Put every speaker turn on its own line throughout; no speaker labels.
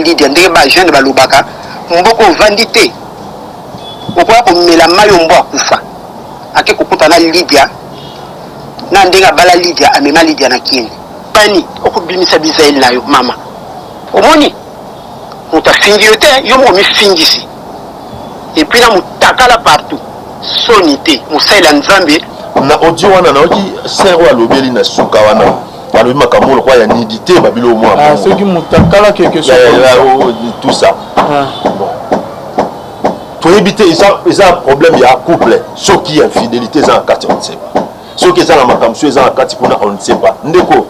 Lydia ndenge ba jeune balobaka, mboka ovandi te, okoya komela mayi oyo mbwa akufa. Ake kokuta na Lydia na ndenge abala Lydia, amema Lydia na Kin. Bani okobimisa bizaeli na yo mama, omoni moto afingi yo te, yo moko omifingisi et puis na mutakala partout, soni te mosali ya Nzambe.
Na audio wana nayoki sœur oyo alobeli na suka wana alobi makambo lokola ya nudité ba biloko mwa
Ah, soki mutakala quelque chose
Ya, ya,
comme ça.
oh, tout ça.
Ah.
Bon, toyebi te, eza problème ya couple. Soki infidélité eza na kati, on ne sait pas. Soki eza na makambo, soki eza na kati kuna, on ne sait pas. Ndeko,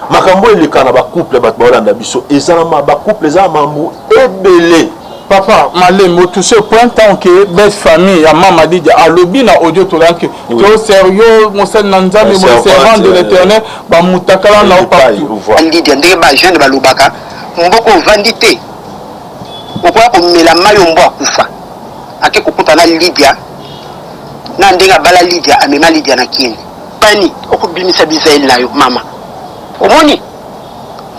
makambo eleka na bacouple, bato baolanda biso, eza na bacouple, eza na mambo ebele.
Papa Malembe, otouche point. Tant que belle famille ya Mama Lidia alobi na audio tolaki to sérieux, mosali na Nzambe,
Un
mo servant de
servante,
l'Éternel, bamutakala na yo partout.
Lydia ndenge ba jeune balobaka, mboka ovandi te, okoya komela mayi oyo mbwa akufa. Ake kokuta na Lydia na ndenge abala Lydia, amema Lydia na Kin. Bani okobimisa bizaeli na yo mama, omoni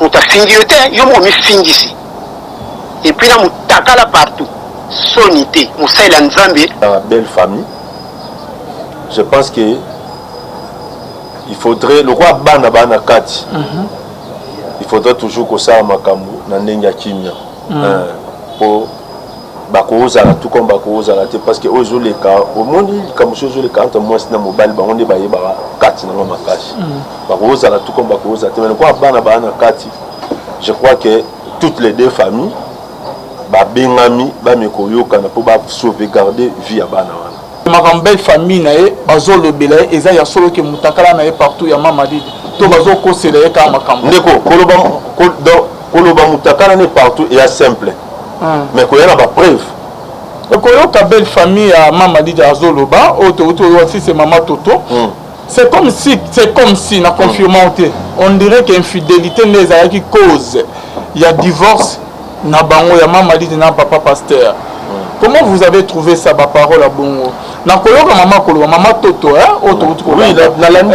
moto afingi yo te, yo moko omifingisi et puis na mutakala partout, soni te mosali ya Nzambe.
Dans la belle famille, je pense que il faudrait, lokola bana baa na kati, il faudrait toujours kosala makambo na ndenge ya kimia, po bakozala tout comme bakozala te, parce que oyo ezoleka, omoni likambo so ezoleka entre mwasi na mobali, bango nde bayebaka kati nango makasi. Bakozala tout comme bakozala te, mais lokola bana baa na kati, je crois que toutes les deux familles babengami, bameka koyokana mpo basauvegarde vie ya bana wana.
Makambo belle famille na ye bazolobela ye eza ya solo ke mutakala na ye partout ya Mama Lidia, to bazokosela ye kaka makambo?
Ndeko, koloba donc koloba mutakala ne partout eya simple, mais koya na bapreuve.
Ekoyoka belle famille ya Mama Lidia azoloba oyo touti oyo, si c'est mama Toto, c'est comme si na confirmant te, on dirait que infidélité nde ezalaki cause ya divorce na bango, ya Mama Lidia na papa pasteur. Comment vous avez trouvé ça, baparole ya bongo na koyoka mama koloba, mama Toto, hein, oyo touti?
Oui, nalandi.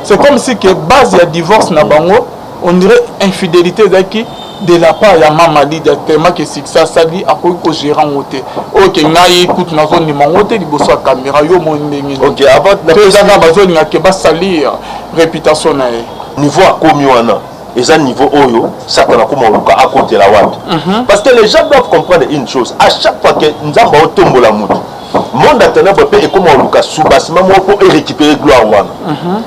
C'est comme si que base ya divorce na bango, on dirait infidélité ezalaki de la part ya Mama Lidia, tellement que succès asali, akoki kogérer yango te. Oyo ke ngai kutu nazondima yango te liboso ya caméra. Yo moi ndenge
Ok, avant
to eza kaka bazolinga ke basalir réputation na ye?
Niveau akomi wana eza niveau oyo Satana akoma koluka akotela wapi, parce que les gens doivent comprendre une chose: à chaque fois que Nzambe aotombola motu, monde ya ténèbre mpe ekoma koluka soubassement moko mpo erécupérer gloire wana,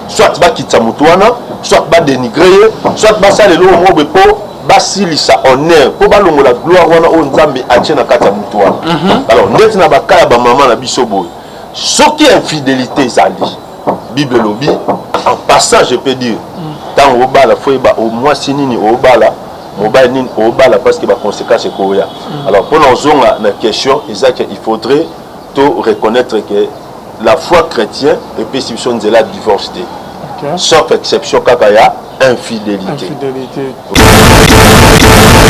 soit bakitisa motu wana, soit badénigre ye, soit basala eloko moko boye mpo basilisa honneur, mpo balongola gloire wana oyo Nzambe atie na kati ya motu wana. Alors ndeti na baka ya bamama na biso boye, soki infidélité ezali, Bible elobi, en passant je peux dire, ntango obala, fo yeba mwasi nini obala, mobali nini obala, parce que baconséquence ekoya. Alors mpona ozonga na question, eza que il faudrait to reconnaître que la foi chrétien epesi biso nzela ya divorce te, sauf exception kaka ya infidélité.
Infidélité.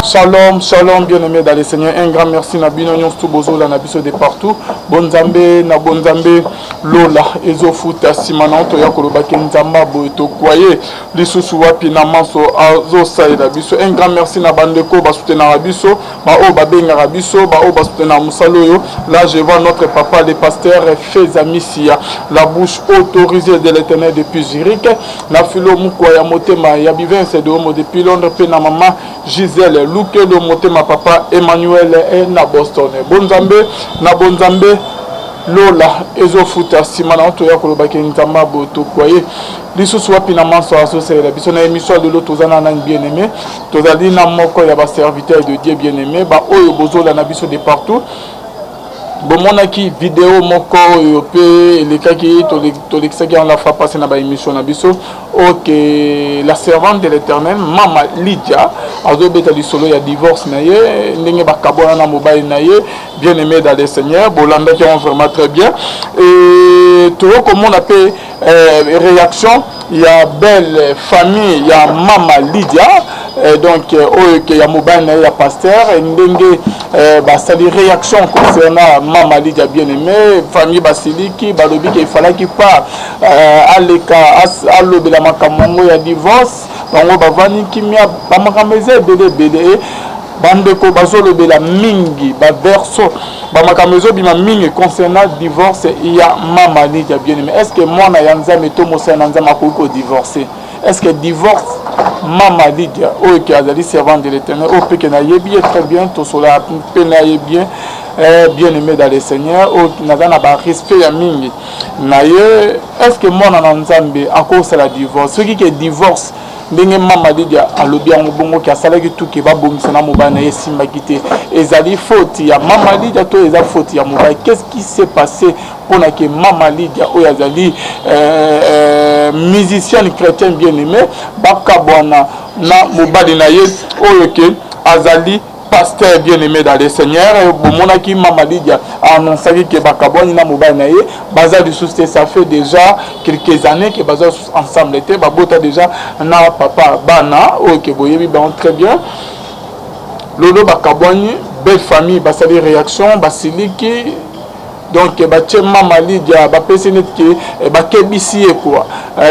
Shalom, shalom, bien-aimé dans le Seigneur. Un grand merci na bino nyonso bozola na biso de partout. Bonzambe na bonzambe, lola ezofuta. Nsima na toya kolobaki Nzambe boye, tokwaye lisusu wapi na manso azosalela biso. Un grand merci na bandeko basoutenaka biso, baoyo babengaka biso, baoyo basoutenaka mosala oyo. Là je vois notre papa le pasteur Feza Misia, la bouche autorisée de l'Éternel depuis Zurich, na filo mokwa ya motema ya Bivince de Homo depuis Londres, mpe na mama Gisèle Lukelo motema, papa Emmanuel na Boston. Bonzambe na bonzambe, lola ezofuta. Nsima na toya kolobaki Nzambe boye, tokwa ye lisusu wapi na manso azosalela biso. Na émission ya lelo toza na nani, bien aimé? Tozali na moko ya baserviteur de Dieu, bien aimé, baoyo bozolanda biso de partout. Bomonaki video moko oyo mpe elekaki, tolekisaki yango la fois passée na baémission na biso, oyo ke la servante de l'Éternel mama Lydia azobeta lisolo ya divorce na ye, ndenge bakabwana na mobali na ye. Bien aimé dans le Seigneur, bolandaki yango vraiment très bien. Et toyokomona mpe réaction ya belle famille ya mama Lydia, donc oyo ke ya mobali na ye ya pasteur, ndenge basali réaction concernant mama Lydia. Bien aimé, famille basiliki, balobi ke efalaki pa aleka alobela makambo yango ya divorce. Bango bavandi kimia, bamakambo eza ebele ebele. Bandeko bazolobela mingi ba verso, ba makambo ezobima mingi concernant divorce ya mama Lydia bien-aimé. Est-ce que mwana ya Nzambe to mosali na Nzambe akoki ko divorcer? Est-ce que divorce mama Lydia oyo ke azali servante de l'Éternel oyo pe ke nayebi ye très bien, tosolaka pe na ye bien, bien aimé dans le Seigneur, oyo naza na ba respect ya mingi na ye, est-ce que mwana na Nzambe akosala divorce? Soki ke divorce ndenge mama Lydia alobi yango bongo ke asalaki tout ke babongisa na mobali na ye, esimbaki te, ezali faute ya mama Lydia to eza faute ya mobali? Qu'est-ce qui s'est passé mpona ke mama Lydia oyo azali musicienne chrétienne bien aimé bakabwana na mobali na ye oyo ke azali pasteur bien aimé dans le Seigneur? Bomonaki mama Lydia annonçaki ke bakabwani na mobali na ye, baza lisusu te. Ça fait déjà quelques années ke baza lisusu ensemble te. Babota déjà na papa bana oyo ke boyebi bango très bien. Lolo bakabwani, belle famille basali réaction, basiliki, donc batie mama Lydia, bapesi neti ke bakebisi ye quoi.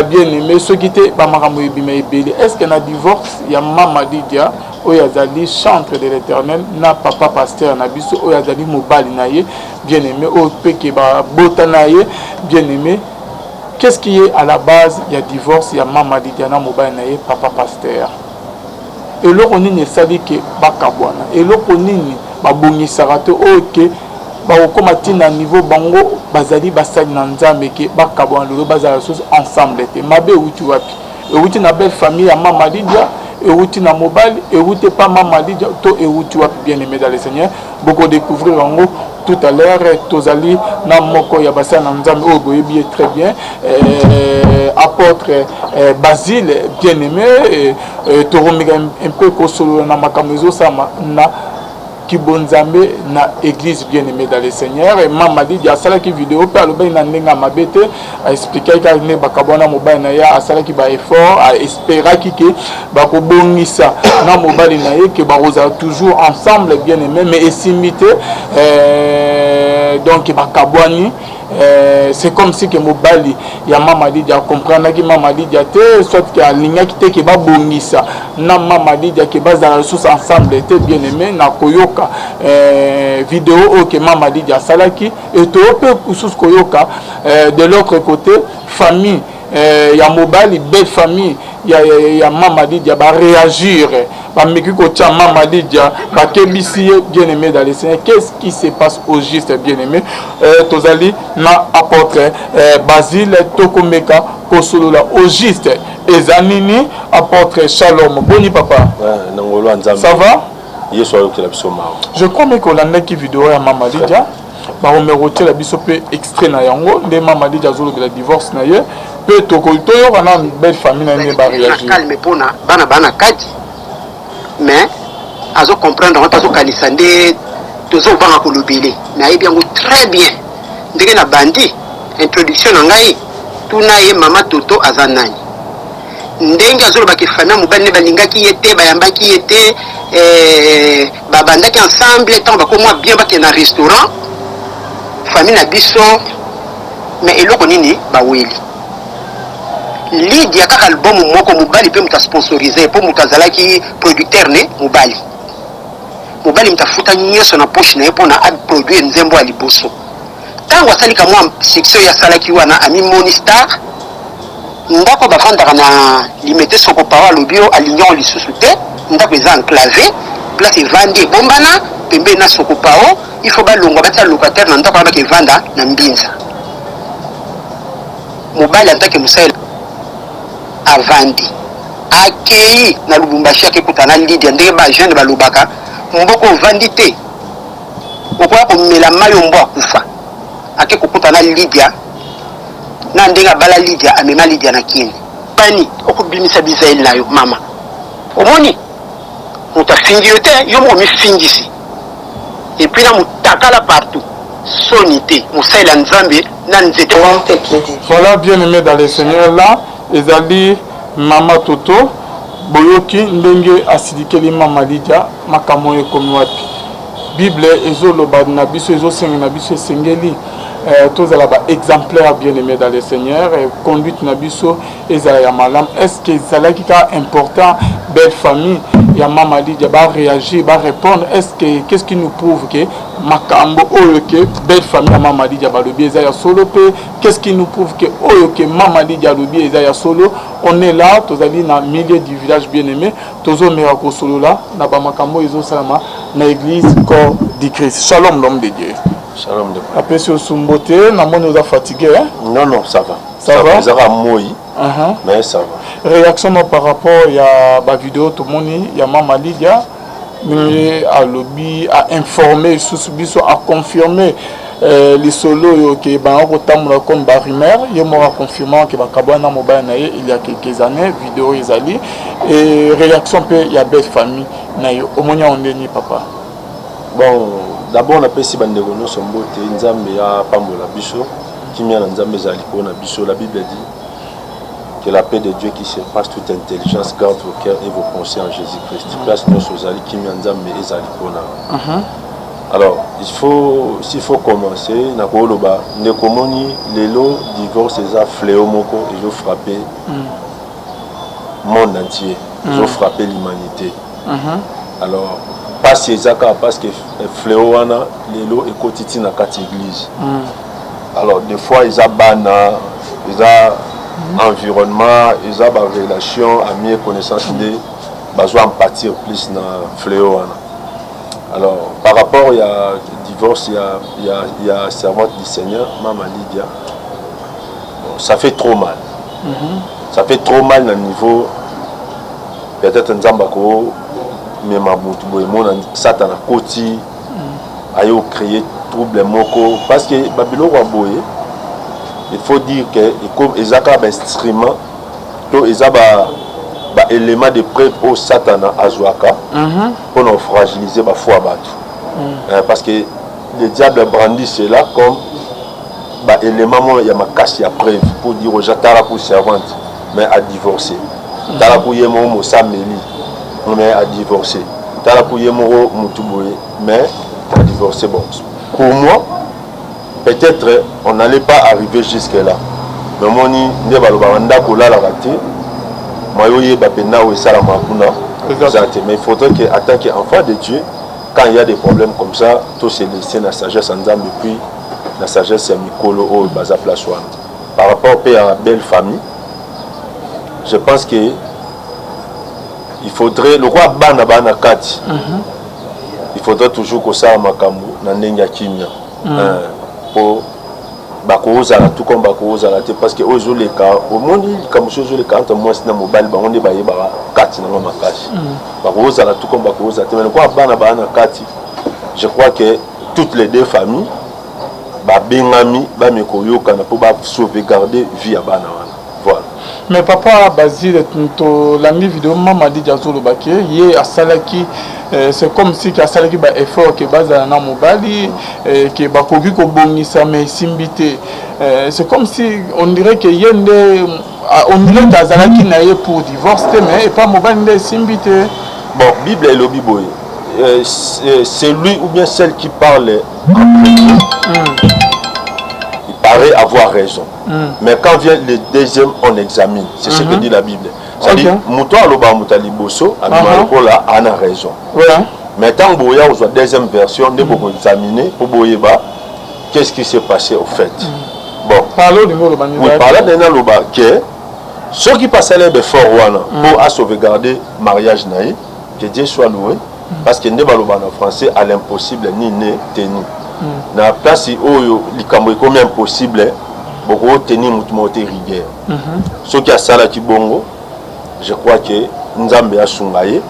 Bien aimé, soki te bamakambo ebima ebele. Est ce que na divorce ya mama Lydia oyo azali chantre de l'Éternel na papa pasteur na biso oyo azali mobali na ye bien aimé, oyo mpe ke babota na ye bien aimé, qu'est-ce qui est à la base ya divorce ya mama Lydia na mobali na ye papa pasteur? Eloko nini esali ke bakabwana? Eloko nini babongisaka te oyo ke bakokóma ntina niveau bango bazali basali na Nzambe ke bakabwana, lelo bazala lisusu ensemble te? Mabe ewuti wapi? Ewuti na belle famille ya mama Lydia, ewuti na mobali, ewuti epa mama Lydia to ewuti wapi? Bien aimé dans le Seigneur, bokodécouvrir yango tout à l'heure. Tozali na moko ya basali na Nzambe oyo boyebi ye très bien, apôtre Basile bien aimé. Tokomeka un peu kosolola na makambo ezosalama na kibonzambe na église. Bien aimé dans le Seigneur, mama Lydia asalaki video mpe alobaki na ndenge ya mabe te, aexplikaki kaka nde bakabwana mobali na ye. Asalaki baeffort, aespéraki ke bakobongisa na mobali na ye, ke bakozala toujours ensemble, bien aimé, mais esimbi te. Donc bakabwani. C'est comme si ke mobali ya mama Lydia akomprendaki mama Lydia te, soit ke alingaki te ke babongisa na mama Lydia, ke bazala lisusu ensemble te. Bien aimé, na koyoka video oyo ke mama Lydia asalaki, e toyo mpe lisusu koyoka de l'autre côté famille ya mobali, belle famille ya mama Lydia baréagir, bameki kotia mama Lydia, bakebisi ye. Bien aimé dans le Seigneur, qu'est-ce qui se passe au juste? Bien aimé, tozali na apôtre Basile, tokomeka kosolola au juste eza nini. Apôtre, shalom, boni papa?
Na ngolu ya Nzambe.
Ça va?
Yesu ayokela biso mawa.
Je crois meke olandaki video ya mama Lydia, bakomeka kotiela biso mpe extrait na yango nde mama Lydia azolobela divorce na ye, mpe toyoka na belle famille na ye nde baréagir.
Calme mpona bana baa na kati, mais azocomprendre yango te, azokanisa nde tozobanga kolobele. Mais ayebi yango très bien ndenge na bandi introduction na ngai. Tuna ye mama Toto aza nani, ndenge azolobaki famille ya mobali nde balingaki ye te, bayambaki ye te. Babandaki ensemble, ntango bakomwa bien, bakende na restaurant, famille na biso. Mais eloko nini baweli Lydia? Kaka album moko, mobali mpe moto asponsorise, mpo moto azalaki producteur ne mobali. Mobali moto afuta nyonso na poche na ye mpona aproduire nzembo ya liboso. Ntango asali kamwa succès oyo asalaki wana, amimoni star. Ndako bavandaka na Limete, soko pawa alobi oyo alingi yango lisusu te. Ndako eza enclavé, place evandi ebombana pembeni na Sokopao. Il faut balongwa, batia locataire na ndako wana, baka evanda na Mbinza. Mobali antake mosali avandi, akei na Lubumbashi, akekuta na Lydia. Ndenge bajeune balobaka, mboka ovandi te, okoya komela mai oyo mbwa akufa. Ake kokuta na Lydia na ndenge abala Lydia, amema Lydia na Kini. Bani okobimisa bizaeli na yo mama? Omoni moto afingi yo te, yo moko mifingisi, et puis na motakala partout, soni te, mosali ya Nzambe na nzete.
Voilà, bien aimé dans le Seigneur, là ezali mama Toto. Boyoki ndenge asilikeli mama Lydia. Makambo oyo ekomi wapi? Bible ezoloba na biso, ezosenga na biso, esengeli tozala baexemplaire. Bien aimé dans le Seigneur, conduite na biso ezala ya malamu. Est ce que ezalaki kaka important? Belle famille ya mama Lydia ba réagir, ba répondre. Est-ce que qu'est-ce qui nous prouve que makambo oyo que belle famille ya mama Lydia balobi eza ya solo pe qu'est-ce qui nous prouve que oyo que mama Lydia alobi eza ya solo? On est là, tozali na milieu du village bien-aimé, tozomeka kosolola na ba makambo oyo ezosalama na église Corps du Christ. Shalom l'homme de Dieu.
Shalom de
Apesi yo mbote, namoni oza fatigué, hein?
Non non, ça va.
Ça va?
Ezaka moi. Mais ça va.
Réaction no par rapport ya ba vidéo tomoni ya mama Lydia ndenge alobi a informé lisusu biso a confirmé lisolo oyo ke banga kotambola comme ba rumeur, ye moko aconfirmant ke bakabwana na mobali na ye il y a quelques années. Vidéo ezali et réaction mpe ya belle famille na ye, omoni yango ndeni, papa?
Bon, d'abord napesi bandeko nyonso mbote. Nzambe apambola biso, kimia na Nzambe ezala likolo na biso. La Bible dit que la paix de Dieu qui surpasse toute intelligence garde vos cœurs et vos pensées en Jésus-Christ. Place nyonso ozali, kimia Nzambe ezala likolo na Alors, il faut s'il faut commencer na koloba, ndeko, omoni lelo divorce eza fléau moko ezofrappe monde entier, ezofrappe l'humanité. Alors pasi eza kaka parce que fléau wana lelo ekoti ntina kati église. Alors des fois eza bana, eza environnement, eza barelation, amie, connaissance nde bazwa empathie plus na fléau wana. Alors par rapport ya divorce ya servante du Seigneur Mama Lydia, bon, ça fait trop mal. Ça fait trop mal na niveau peut-être Nzambe akomema motu boye, mona Satan akoti, aye ocréer trouble moko, parce que babiloko ya boye, il faut dire que eza kaka bainstrument to eza baélément de preuve oyo Satana azwaka mpona kofragiliser bafoi ya bato, parce que le diable brandit cela comme baélément moko ya makasi ya preuve pour dire aux gens: tala ku servante mais a divorcé, tala ku ye moko mosambeli mais a divorcé, tala ku ye moko mutu boye mais a divorcé. Bon, pour moi, peut-être on n'allait pas arriver jusque là, mais omoni nde balobaka ndako olalaka te, moyo oyeba mpenza oyo esalamaka kuna eza te. Mais il faudrait que en tant qu'enfant de Dieu, quand il y a des problèmes comme ça, to se laisser na sagesse ya Nzambe, puis na sagesse ya mikolo oyo baza place wana. Par rapport mpe ya belle famille, je pense que il faudrait, lokola bana baa na kati, il faudrait toujours kosala makambo na ndenge ya kimia, po bakozala tout comme bakozala te, parce que oyo ezoleka, omoni likambo so ezoleka entre mwasi na mobali, bango nde bayebaka kati nango makasi. Bakozala tout comme bakozala te, mais lokola bana baa na kati, je crois que toutes les deux familles babengami, bameka koyokana mpo basauvegarder vie ya bana wana. Voilà.
Mais papa Basile, tolandi video, mama Lydia azoloba ke ye asalaki, c'est comme si ke asalaki baeffort ke bazala na mobali, ke bakoki kobongisa, mais esimbi te. C'est comme si on dirait ke ye nde, on dirait ke azalaki na ye pour divorce te, mais epa mobali nde esimbi te.
Bon, Bible elobi boye: c'est lui ou bien celle qui parle en premier, il paraît avoir raison, mais quand vient le deuxième, on examine. C'est ce que dit la Bible, c'est-à-dire moto aloba, moto ya liboso abima lokola ana raison, mais ntango boya kozwa deuxième version nde bokoexamine mpo boyeba qu'est-ce qui s'est passé au fait. Bon.
Par là olingi oloba nini?
Oui, par là ndenge naloba ke soki mpe asali effort wana mpo asauvegarder mariage na ye, que Dieu soit loué, parce que nde baloba na français: à l'impossible nul n'est tenu. Na place oyo likambo ekomi impossible, bokotenir motu moko te rigueur. Soki asalaki bongo, je crois que Nzambe asunga ye,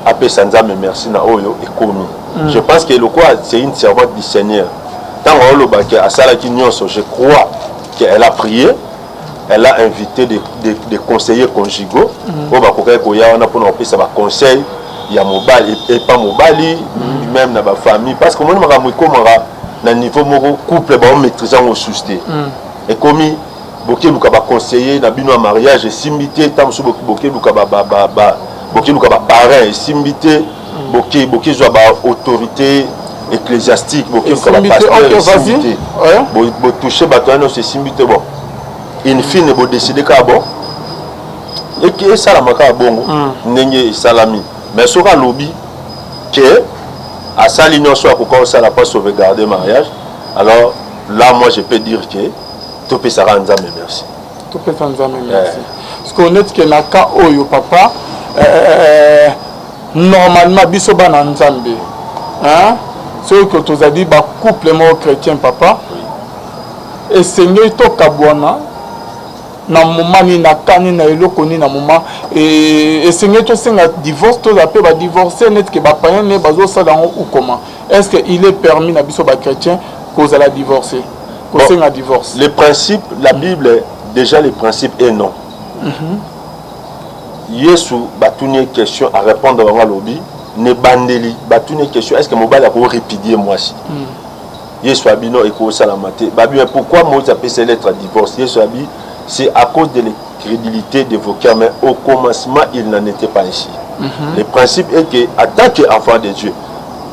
apesa Nzambe merci na oyo ekomi. Je pense que lokola c'est une servante du Seigneur, ntango aolobaki asalaki nyonso, je crois qu'elle a prié, elle a invité des conseillers conjugaux oyo bakokaki koya wana mpona kopesa baconseil ya mobali epa mobali, même na bafamille, parce que omoni makambo ekomaka na niveau moko, couple baomaîtrise yango susu te. Ekomi bokeluka baconseiller na bino ya mariage, esimbi te. Ntango mosusu bokeluka baparrain, esimbi te. Bokezwa baautorité ecclésiastique, bokeluka bapasteur, esimbi te. Botouche bato wana nyonso, esimbi te. Bon, in fine bodécider kaka: bon, Esalama kaka bongo ndenge esalami. Mais soki alobi ke asali nyonso akoka kosala mpo sauvegarder mariage, alors là, moi, je peux dire que topesaka Nzambe merci.
Topesa Nzambe merci. Parce que neti ke na cas oyo, papa, normalement biso bana Nzambe, hein? Soki tozali bacouple moko chrétien, papa, esengeli tokabwana na moma nini, na ka nini, na eloko nini, na moma esengeli tosenga divorce, tozala mpe badivorce neti ke bapayen ne bazosala yango, ou comment est ce que il est permis na biso bachrétien kozala divorce, kosenga divorce?
Le principe, la Bible déjà, le principe est non. Yesu, batuni ye question, arépondre bango, alobi na ebandeli, batuni ye question: est ce que mobali akorépudier mwasi? Yesu abi non, ekosalama te. Babi: mais pourquoi Moïse apesa lettre ya divorce? Yesu abi: c'est à cause de l'incrédulité de vos cœurs, mais au commencement, il n'en était pas ainsi. Le principe est que en tant qu'enfant de Dieu,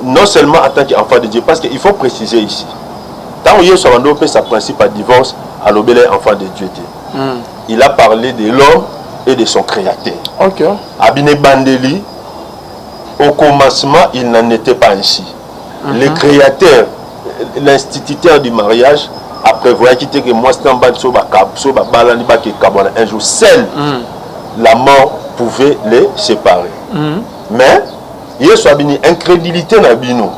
non seulement en tant qu'enfant de Dieu, parce qu'il faut préciser ici, ntango Yesu abandi opesa principe ya divorce, alobeli enfant de Dieu te. Il a parlé de l'homme et de son créateur. Abi na ebandeli, au commencement, il n'en était pas ainsi. Le créateur, l'instituteur du mariage, aprévoyaki te ke mwasi na mobali so babalani bakekabwana un jour. Seule la mort pouvait les séparer. Mais Yesu abini incrédulité na bino.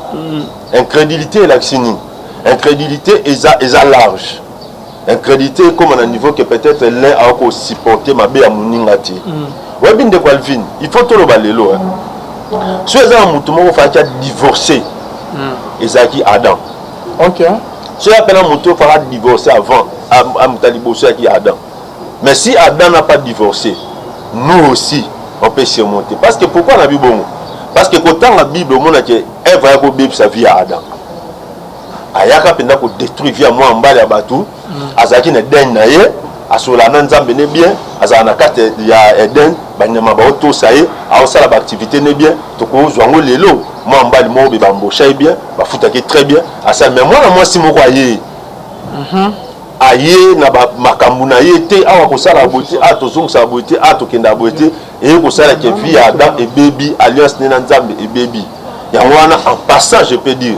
Incrédulité elakisi nini? Incrédulité eza large. Incrédulité ekóma na niveau que peut-être l'un akosupporte mabe ya moninga te. Oyebi, ndeko Alvin, il faut toloba lelo, hein. So eza na motu moko falaki adivorce, ezalaki Adam. So ya mpena motu oyo faka divorce avant moto ya liboso yaki Adam. Mais si Adam n'a pas divorcé, nous aussi, on peut surmonter. Parce que pourquoi na bi bongo? Parce que kotanga Bible, omonaki Eve aya kobebisa vie ya Adam, ayaka mpenza kodétruire vie ya mwa mbali ya bato. Azalaki na Eden na ye, asololaka na Nzambe ne bien, azala na kati ya Eden, banyama baotosa ye, aosala baactivité ne bien. Tokozwa yango lelo, mwa mbali moko be bambosha ye bien, bafutaki très bien, asala. Mais mwana mwasi moko aye, aye na makambo na ye te, awa kosala boye te, awa tozongisaka boye te, awa tokendaka boye te. Eye kosala ke vie ya Adam ebebi, alliance ne na Nzambe ebebi. Yango wana, en passant, je peux dire,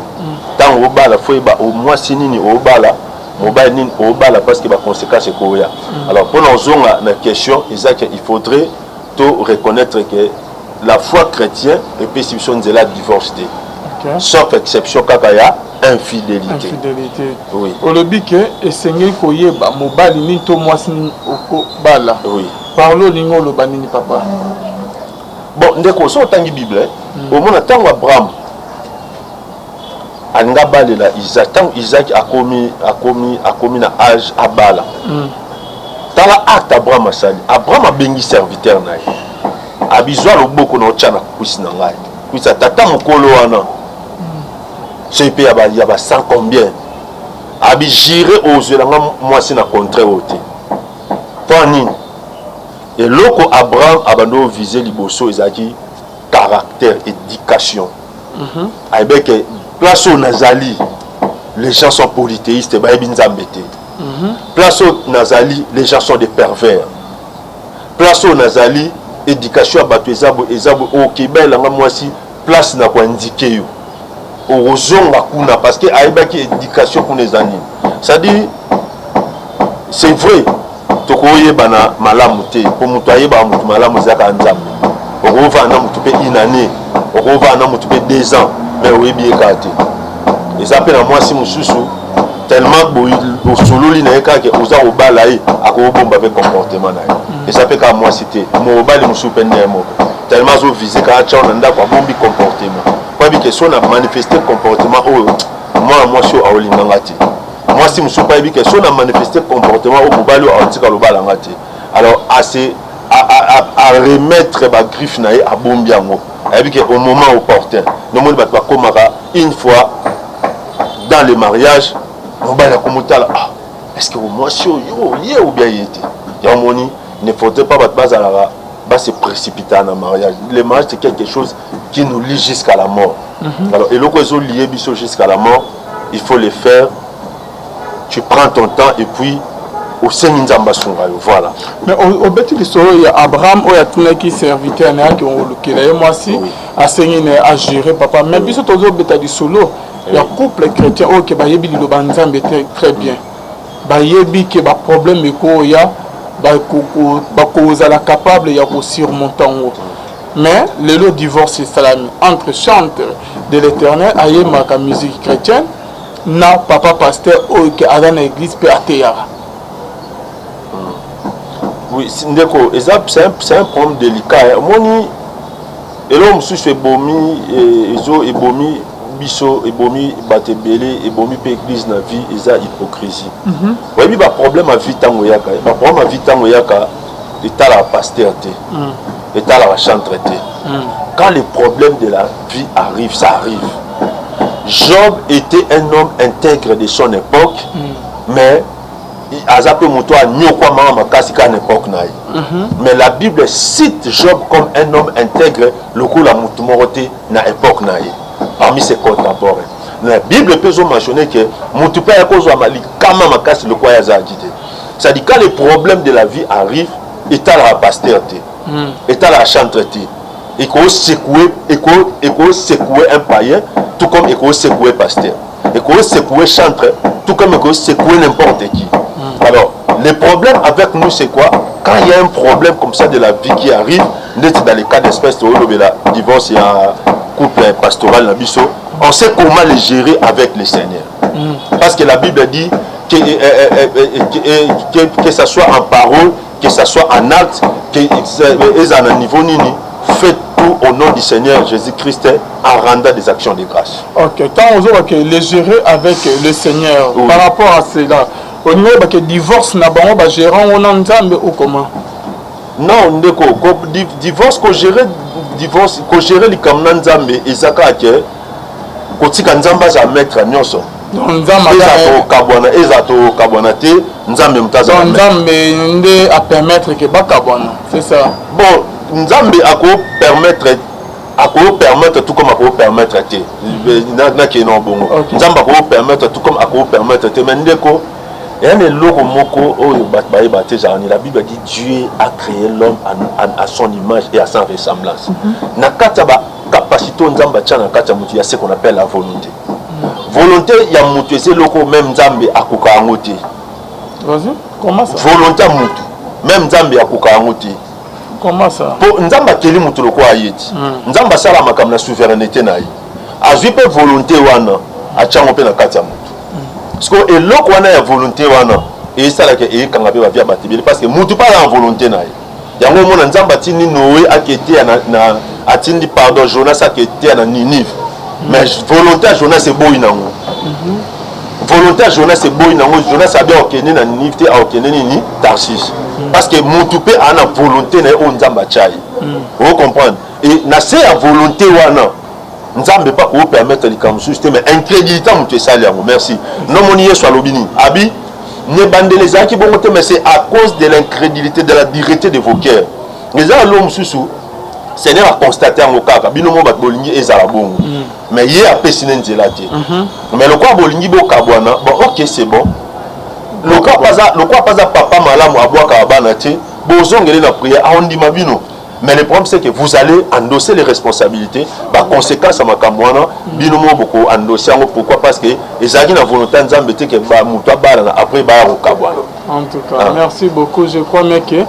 ntango obala, fo yeba mwasi nini obala, mobali nini obala, parce que baconséquence ekoya. Alors, mpona ozonga na question, eza ke il faudrait to reconnaître que la foi chrétien epesi biso nzela ya divorce te, sauf exception kaka ya infidélité.
Infidélité.
Oui.
Olobi ke esengeli koyeba mobali nini to mwasi nini okobala.
Oui.
Parle, olingi oloba nini, papa?
Bon, ndeko, so otangi Bible, omona ntango Abraham alingi abalela Isaac, ntango Isaac akomi na age abala, tala acte Abraham asali. Abraham abengi serviteur na ye, abizwa loboko na otya na cuisse na ngai, cuisse ya tata mokolo wana, soki mpe ya ba 100 combien. Abijire ozwela nga mwasi na contraire oyo te. Mpo nini? Eloko Abraham abandi ovise liboso ezalaki caractère, éducation. Ayebeke place oyo nazali, les gens sont polythéistes, bayebi Nzambe te. Place oyo nazali, les gens sont des pervers. Place oyo nazali, éducation ya bato eza boye, eza boye. Okebelanga mwasi, place na koindike yo, okozonga kuna, parce que ayebaki éducation kuna eza nini. C'est-à-dire, c'est vrai, tokoyebana malamu te, mpo moto ayebaka motu malamu ezalaka Nzambe. Okovanda na motu mpe une année, okovanda na motu mpe 2 ans, mais oyebi ye kaka te. Eza mpe na mwasi mosusu, tellement bosololi na ye kaka, oza kobala ye, akobomba mpe comportement na ye. Eza mpe kaka mwasi te, mobali mosusu mpe ndenge moko, tellement azovise kaka tiao na ndako, abombi comportement po ayebi ke so na manifeste comportement oyo, mwana mwasi oyo aolinganga te. Mwasi mosusu mpe ayebi ke so na manifeste comportement oyo, mobali oyo aotika lobalanga te. Alors ase aremettre bagriffe na ye, abombi yango, ayebi ke au moment opportun. Nomoni bato bakomaka une fois dans le mariage, mobali akomotala: ah, est ce que mwasi oyo ye ou bien ye te? Yango moni, ne faudrait pas bato bazalaka base précipiter na mariage. Le mariage, c'est quelque chose qui nous lie jusqu'à la mort. Alors, eloko ezolie biso jusqu'à la mort, il faut le faire. Tu prends ton temps et puis Osengi Nzambe asunga yo, voilà.
Mais obeti lisolo ya Abraham oyo atunaki serviteur na ye ake olukela ye mwasi, asengi na ye agere papa. Mais biso tozobeta lisolo ya couple chrétien oyo ke bayebi liloba Nzambe très bien, bayebi ke baproblème ekoya, bakozala capable ya kosurmonter yango. Mais lelo divorce esalami entre chantre de l'Éternel ayembaka musique chrétienne na papa pasteur oyo ke aza na église mpe ateyaka.
Oui, ndeko, eza c'est un problème délicat. Omoni, eloko mosusu ebomi, ezo ebomi biso, ebomi bato ebele, ebomi mpe église na vie, eza hypocrisie. Oyebi, baproblème ya vie ntango eyaka, baproblème ya vie ntango eyaka, etalaka pasteur te, etalaka chantre te. Quand les problèmes de la vie arrivent, ça arrive. Job était un homme intègre de son époque, mais aza mpe moto anyokwamaka makasi kaka na époque na ye. Mais la Bible cite Job comme un homme intègre lokola motu moko te na époque na ye parmi ses contemporains. Na Bible mpe ezomentionne ke motu mpe aya kozwama likama makasi lokola ye azalaki te. C'est-à-dire, quand les problèmes de la vie arrivent, etalaka pasteur te, etalaka chantre te. Ekosecouer, ekosecouer un païen tout comme ekosecouer pasteur, ekosecouer chantre tout comme ekosecouer n'importe qui. Alors, le problème avec nous, c'est quoi? Quand il y a un problème comme ça de la vie qui arrive, neti dans les cas d'espèce toolobela divorce ya couple pastoral na biso, on sait comment les gérer avec le Seigneur, parce que la Bible dit que ça soit en parole, que ça soit en acte, que eza na niveau nini, faites tout au nom du Seigneur Jésus-Christ en rendant des actions de grâce.
Ok, tant ozobake les gérer avec le Seigneur, oui. Par rapport à cela, olingi oyebake divorce na bango, bagérant ngo na Nzambe ou comment?
Non, ndeko, divorce, kogérer divorce, kogérer likambo na Nzambe eza kaka ke kotika Nzambe aza maître nyonso.
Eza
tokabwana, eza tokabwana te, Nzambe moto aza.
Nzambe nde apermettre ke bakabwana, c'est ça?
Bon, Nzambe akopermettre, akopermettre tout comme akopermettre te. Nakei na bongo, Nzambe akopermettre tout comme akopermettre te. Mais ndeko, eya na eloko moko oyo bato bayeba te, ezala ni la Bible dit: Dieu a créé l'homme à son image et à sa ressemblance. Na kati ya bacapacité oyo Nzambe atia na kati ya motu, ya ce qu'on appelle la volonté. Volonté ya motu eza eloko même Nzambe akoka yango te. Volonté ya motu, même Nzambe akoka yango te.
Comment ça?
Mpo Nzambe akeli motu lokola ye ti. Nzambe asala makambo na souveraineté na ye, azwi mpe volonté wana, atiango mpe na kati ya motu. Parce que eloko wana ya volonté wana esalaka, eyekanga mpe bavie ya bato ebele, parce que motu mpe aza na volonté na ye. Yango omona Nzambe atindi Noé aketeya na, atindi, pardon, Jonas aketeya na Ninive, mais volonté ya Jonas eboyi nango. Volonté ya Jonas eboyi nango. Jonas abi akokende na Ninive te, akokende nini? Tarsis. Parce que motu mpe aa na volonté na ye oyo Nzambe atya ye. Ocomprendre? E na se ya volonté wana, Nzambe mpe akopermettre likambo mosusu te, mais incrédulité moto esali yango. Merci. Nomoni Yesu alobi nini? Abi nebandeli ezalaki bongo te, mais c'est à cause de l'incrédulité, de la dureté de vos cœurs. Eza elo mosusu Seigneur aconstate yango kaka. Bino mo bato bolingi ezala bongo, mais ye apesi ne nzela te. Mais lokola bolingi bokabwana, bon, ok, c'est bon. Lokola mpe aza papa malamu, abwakaka bana te, bozongele na prière, aondima bino. Mais le problème, c'est que vous allez endosser les responsabilités, baconséquence ya makambo wana, bino moko boko endosser yango. Pourquoi? Parce que ezalaki na volonté ya Nzambe te ke moto abalana, après baya kokabwana.
En tout cas, ah, merci beaucoup. Je crois mais que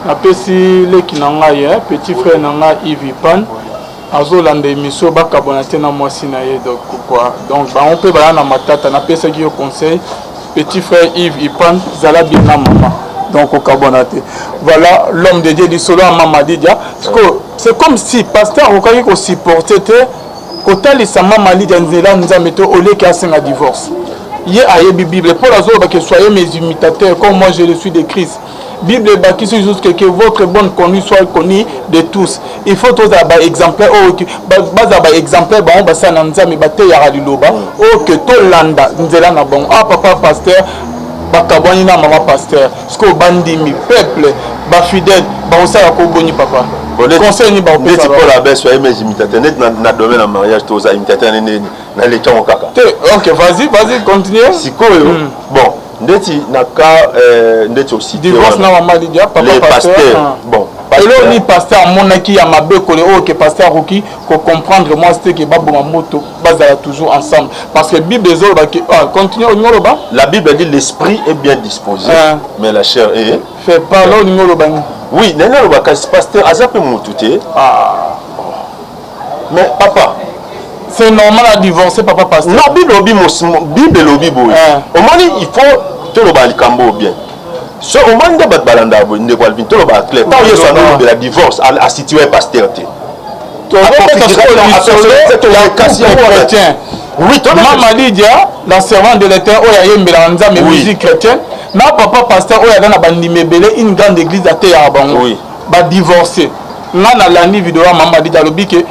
napesi leki na ngai, petit frère na ngai Yves Pan azolanda émission, bakabwana te na mwasi na ye. Donc quoi, donc bango mpe baya na matata. Napesaki yo conseil, petit frère Yves Ipan, zala bien na mama, donc okabwana te. Voilà, l'homme de Dieu, lisolo ya mama Lidia, c'est comme si pasteur akokaki kosupporte te kotalisa mama Lidia nzela Nzambe te, oleki asenga divorce. Ye ayebi Bible. Paul azolobaka: "Soyez mes imitateurs comme moi je le suis de Christ." Bible ebakisi juste que votre bonne conduite soit connue de tous. Il faut tozala baexemplaire oyo bazala baexemplaire. Bango basala na Nzambe, bateyaka liloba oyo ke tolanda nzela na bango. Ah, papa pasteur bakabwani na mama pasteur, sikoyo bandimi, peuple, bafidèle bakosala koboni? Papa, conseil nini?
Bakopesa Paul abe: "Soyez mes imitateurs." Neti na domaine ya mariage, toza imitateur nini? Naleki yango kaka.
Te, ok, vas-y, vas-y, continue.
Sikoyo, bon. Ndeti na cas ndeti ocite
Divorce na mama Lydia, papa
les
pasteur.
pasteurs.
Ah.
Bon,
Eloko nini pasteur amonaki ya mabe kole oyo ke pasteur akoki kocomprendre mwasi te ke baboma moto, bazala toujours ensemble? Parce que Bible ezoloba ke, ah, continue, olingi oloba.
La Bible dit: l'esprit est bien disposé,
Ah.
mais la chair est
Fait pas là, olingi oloba nini?
Oui, nani aloba? Kasi pasteur aza mpe motu te.
Ah.
Mais papa,
c'est normal à divorcer papa pasteur?
Non, Bible elobi Bible elobi boye.
Ah.
Omoni, il faut toloba likambo oyo bien. So omoni nde bato balandaka boye, ndeko Alvin, toloba clair: ntango Yesu alobela divorce, asitue pasteur te.
Tozobeta sikoyo lisolo ya couple chrétien.
Oui.
Mama Lydia, la servante de l'Éternel oyo ayembelaka Nzambe, musique chrétienne, na papa pasteur oyo aza na bandimi ebele, une grande église ateyaka bango, badivorce. Nga nalandi video ya mama Lydia, alobi ke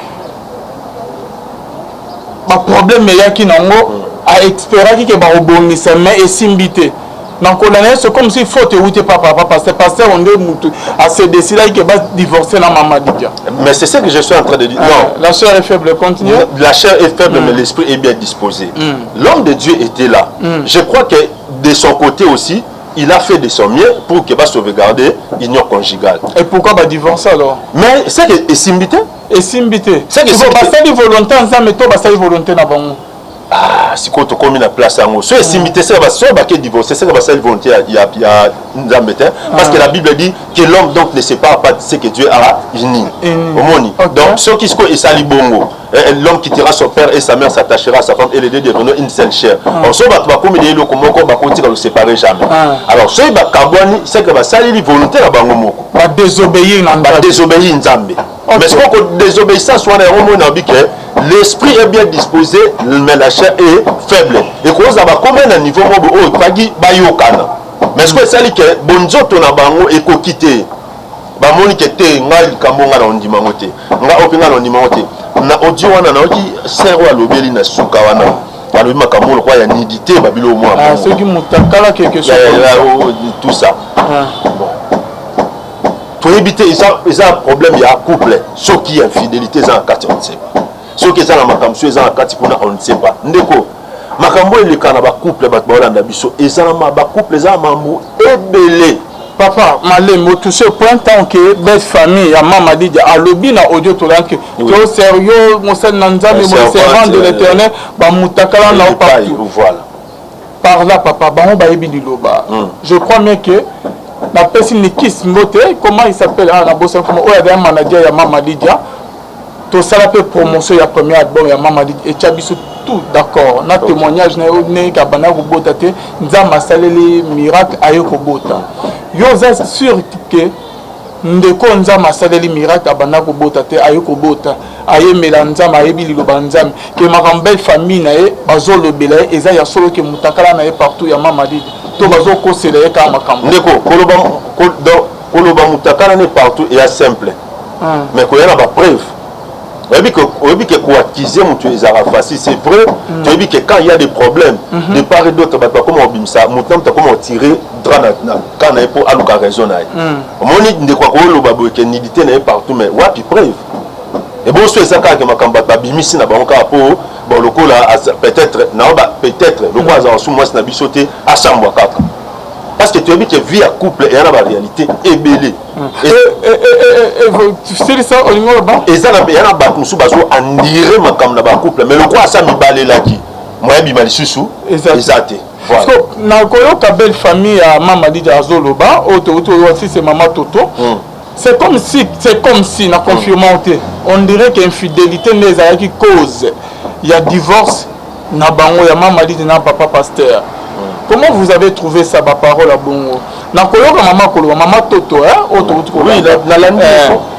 baproblème eyaki nango, aespéraki ke bakobongisa, mais esimbi te. Na kolanda ye, c'est comme si faute euti pa papa pasteur. Pasteur nde mutu ase décidaki ke badivorce na mama Lydia.
Mais c'est ce que je suis en train de dire, non?
La chair est faible, continue.
La chair est faible, mais l'esprit est bien disposé. L'homme de Dieu était là. Je crois que de son côté aussi, il a fait de son mieux pour que va sauvegarder union conjugale.
Et pourquoi badivorce alors?
Mais c'est que esimbi te.
Esimbi te.
C'est que
Siko
esimbi te.
Basali volonté ya Nzambe to basali volonté na bango?
Ah, sikoyo tokomi na place yango. So esimbi te, seka so bake divorce, seka basali volonté ya Nzambe te, parce que la Bible dit que l'homme donc ne sépare pas ce que Dieu a uni.
Uni.
Omoni? Donc soki sikoyo esali bongo, l'homme quittera son père et sa mère, s'attachera à sa femme et les deux deviendront une seule chair. Alors soki bato bakomi na eloko moko, bakotika koséparer jamais. Alors soki bakabwani, c'est que basaleli volonté na bango moko.
Badésobéir na Nzambe.
Badésobéir Nzambe. Mais sikoyo kodésobéissance wana, yango moni nayobi ke l'esprit est bien disposé, mais la chair est faible. Ekozala bakomi na niveau moko boye oyo efaki bayokana, mais sikoyo esali ke bonzoto na bango ekoki te. Bamoni ke te, ngai likambo ngai na ondima yango te, ngai oyo mpe ngai na ondima yango te. Na audio wana nayoki sœur oyo alobeli na suka wana, alobi makambo lokola ya nudité, babilo mwa
Ah, soki moto akala quelque chose.
Tout ça.
Ah.
Bon, toyebi te, eza problème ya couple. Soki infidélité eza na kati, on ne sait pas. Soki eza na makambo, soki eza na kati kuna, on ne sait pas. Ndeko, makambo eleka na bacouple, bato baolanda biso, eza na bacouple, eza na mambo ebele.
Papa Malembe, otouche point. Tant que belle famille ya mama Lidia alobi na audio, tolandi ke to sérieux, mosali na Nzambe, servant de l'Éternel, bamutakala na partout.
Voilà.
Par là, papa, bango bayebi liloba. Je crois bien que napesi Nikis mbote. Comment il s'appelle? Ah, nabosani comment. Oyo azali manager ya mama Lidia, tosala mpe promotion ya premier album ya mama Lidia, etya biso tout d'accord na témoignage na yo ndenge abanda kobota te, Nzambe asaleli miracle, aye kobota. Yo oza sûr ke ndeko Nzambe asaleli miracle, abanda kobota te, aye kobota, ayemela Nzambe, ayebi liloba Nzambe, ke makambo belle famille na ye bazolobela ye eza ya solo, ke mutakala na ye partout ya mama Lidia, to bazokosela ye kaka makambo?
Ndeko, koloba donc koloba mutakala ne partout eya simple, mais koya na bapreuve, oyebi ke koaccuser moto ezalaka facile. C'est vrai, toyebi ke quand il y a des problèmes de part et d'autre, bato bakoma kobimisa moto na moto, akoma kotire drap na camp na ye mpo aluka raison na ye. Omoni, ndeko akoloba boye ke nudité na ye partout, mais wapi preuve? Ebonso eza kaka ke makambo bato babimisi na bango kaka mpo bon, lokola peut-être naoba, peut-être lokola azala su mwasi na biso te, asambwa kaka, parce que toyebi ke vie ya couple eya na baréalité ebele.
Silisa, olingi oloba.
Eza na eya na bato mosusu bazo endurer makambo na bacouple, mais lokola asa mibalelaki, moya bima lisusu eza te.
Voilà. Na koyoka belle famille ya mama Lidia azoloba oyo touti oyo, si c'est mama Toto, c'est comme si na confirmant te, on dirait que infidélité nde ezalaki cause ya divorce na bango, ya mama Lidia na papa pasteur. Comment vous avez trouvé ça, baparole ya bongo na koyoka mama koloba, mama Toto oyo touti?
Oui, nalandi.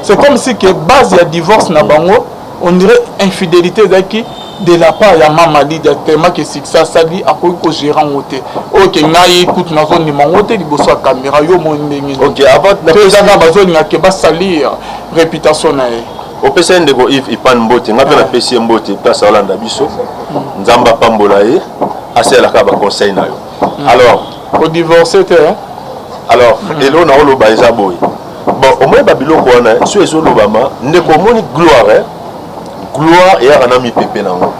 C'est comme si que base ya divorce na bango, on dirait infidélité ezalaki de la part ya mama Lidia, tellement que succès asali, akoki kogérer yango te. Oyo ke ngai kutu nazondima yango te liboso ya caméra. Yo moi ndenge
Ok, avant
to eza kaka bazolinga ke basalir réputation na ye?
Opesa ye ndeko Yves Ipan mbote, nga mpe napesi ye mbote place aolanda biso. Nzambe apambola ye, asalelaka baconseil na yo. Alors
kodivorce te?
Alors eloko na oloba eza boye. Bon, omoni babiloko wana so ezolobama, ndeko, omoni gloire, gloire eyaka na mipepe nango.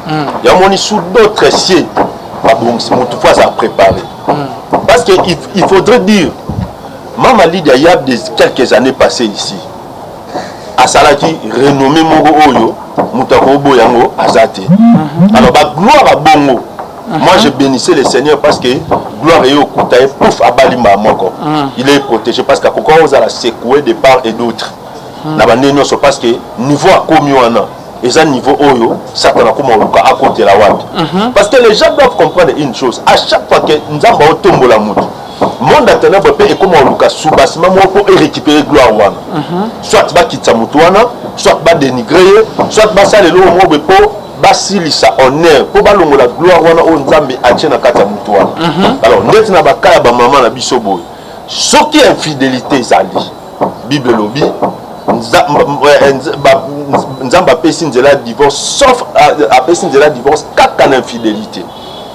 Yamoni sous d'autres cieux babongisi motu fo aza préparé, parce Parce que il faudrait dire, Mama Lydia, il y a quelques années passées ici, asalaki renommée moko oyo moto akoboya yango aza te. Alors bagloire ya bongo, moi je bénissais le Seigneur parce que gloire eye okuta ye, pouf, abali mbala moko. Il est protégé parce que akoka ozala secoué de part et d'autre na bandenge nyonso, parce que niveau akomi wana eza niveau oyo Satana akoma koluka akotela wapi. Parce que les gens doivent comprendre une chose: à chaque fois que Nzambe aotombola motu, monde ya ténèbre mpe ekoma koluka soubassement moko mpo erécupérer gloire wana, soit bakitisa motu wana, soit badénigre ye, soit basala eloko moko boye mpo basilisa honneur, mpo balongola gloire wana oyo Nzambe atie na kati ya motu wana. Alors ndeti na baka ya bamama na biso boye, soki infidélité ezali, Bible elobi Nzambe apesi nzela ya divorce, sauf apesi nzela ya divorce kaka na infidélité.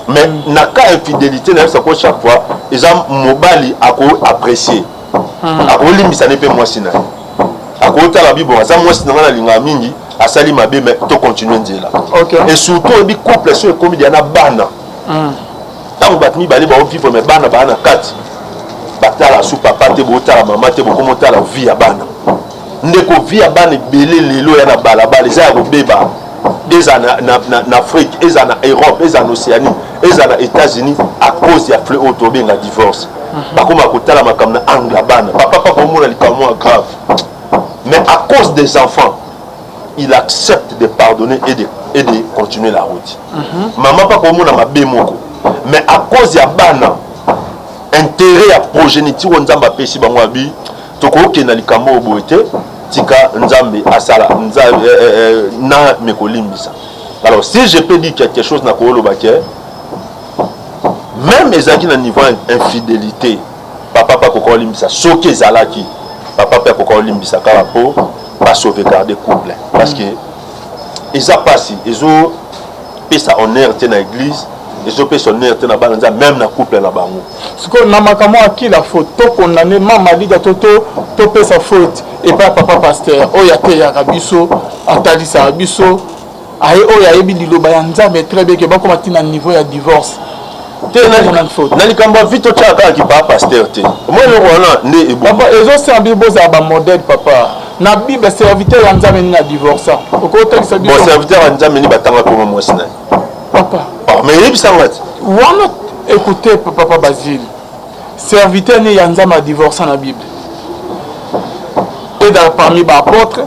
Mais na cas infidélité, nayebisa ko chaque fois eza mobali ako apprécier, akolimbisa ne mpe mwasi na ye, akotala bibo aza mwasi na ngai, nalingaka mingi, asali mabe, mais tocontinue nzela. Et surtout oyebi, couple so ekomi dia na bana, ntango bato mibale baovivre mais bana baa na kati, batala su papa te, botala mama te, bokoma otala vie ya bana. Ndeko, vie ya bana ebele lelo ya na balabala eza ya kobeba, eza na Afrique, eza na Europe, eza na Océanie, eza na États-Unis, à cause ya fléau oyo tobenga divorce. Bakoma kotala makambo na angle ya bana. Papa, papa omona likambo moko grave, mais à cause des enfants, il accepte de pardonner et de continuer la route. Mama, papa omona mabe moko, mais à cause ya bana, intérêt ya progéniture oyo Nzambe apesi bango, abi tokokenda likambo oyo boye te, tika Nzambe asala Nzambe, na mekolimbisa. Alors si je peux dire quelque chose, na kooloba ke même ezalaki na niveau ya infidélité, papa mpe akoka kolimbisa. Soki ezalaki, papa mpe akoka kolimbisa kaka mpo basauvegarde couple, parce que eza mpasi, ezopesa honneur te na église, ezopesa honneur te na bana Nzambe, même na couple na bango.
Sikoyo na makambo akila faute, tokondane Mama Lida to topesa faute epai ya papa pasteur oyo ateyaka biso, atalisaka biso, aye oyo ayebi liloba ya Nzambe très bien ke bakoma ntina niveau ya divorce?
Te, na likambo ya vie totyaka kaka kipaa pasteur te. Omoi eloko wana nde.
Papa, ezosala biso bozala bamodèle. Papa, na Bible, serviteur ya Nzambe nini adivorça? Okotalisa biso?
Bon, serviteur ya Nzambe nini batanga koma mwasi na ye?
Papa.
Mais eyebisanga ti.
Wana, écoutez, papa Basile, serviteur nini ya Nzambe adivorça na Bible? Ezala parmi baapôtre,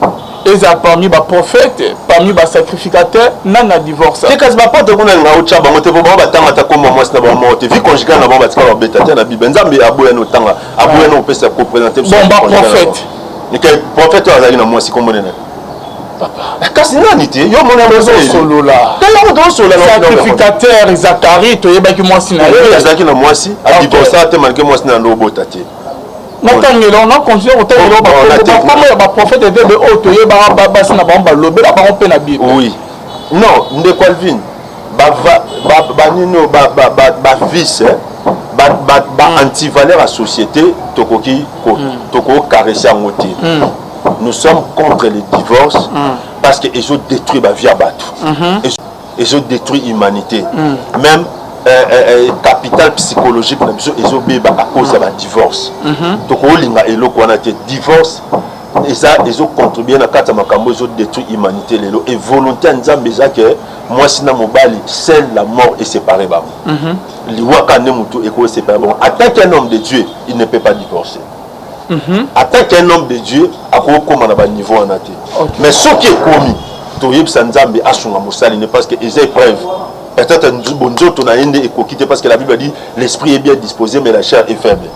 ezala parmi baprophète, parmi basacrificateur, nani adivorça?
Te, kasi baapôtre kuna alinga otya bango te, po bango batanga ata komba mwasi na bango moko te. Vie conjugale na bango batika babeta te na Bible. Nzambe aboyani otanga, aboyani opesa koprésente.
Bon, baprophète.
Prophète oyo azalaki na mwasi, kombo nene kasi nani te? Yo mona.
Tozosolola.
Yango tozosolola.
Sacrificateur Zakari, toyebaki mwasi na
ye. Azalaki na mwasi, adivorça te malgré mwasi na ndo obota te.
Natangela, na continue kotangela bakombo ya baprophète etebe oyo toyebaka basi na bango, balobela bango mpe na Bible.
Oui, non, ndeko Alvin, banini, bavice, ba-antivaleur ya société, tokoki tokocaresser yango te. Nous sommes contre le divorce parce que ezodétruire bavie ya bato, ezodétruire humanité, même capital psychologique na biso ezobeba à cause ya badivorce. Tokolinga eloko wana te. Divorce eza ezocontribue na kati ya makambo ezodétruire humanité lelo. Et volonté ya Nzambe eza ke mwasi na mobali, seule la mort esépare bango. Liwa kaka nde motu ekoséparer bango. En tant qu'un homme de Dieu, il ne peut pas divorcer. En tant qu'un homme de Dieu, akokóma na baniveau wana te. Mais soki ekomi, toyebisa Nzambe asunga mosali ne, parce que eza épreuve. Peut-être bonzoto na ye nde ekoki te, parce que la Bible dit: l'esprit est bien disposé, mais la chair est faible.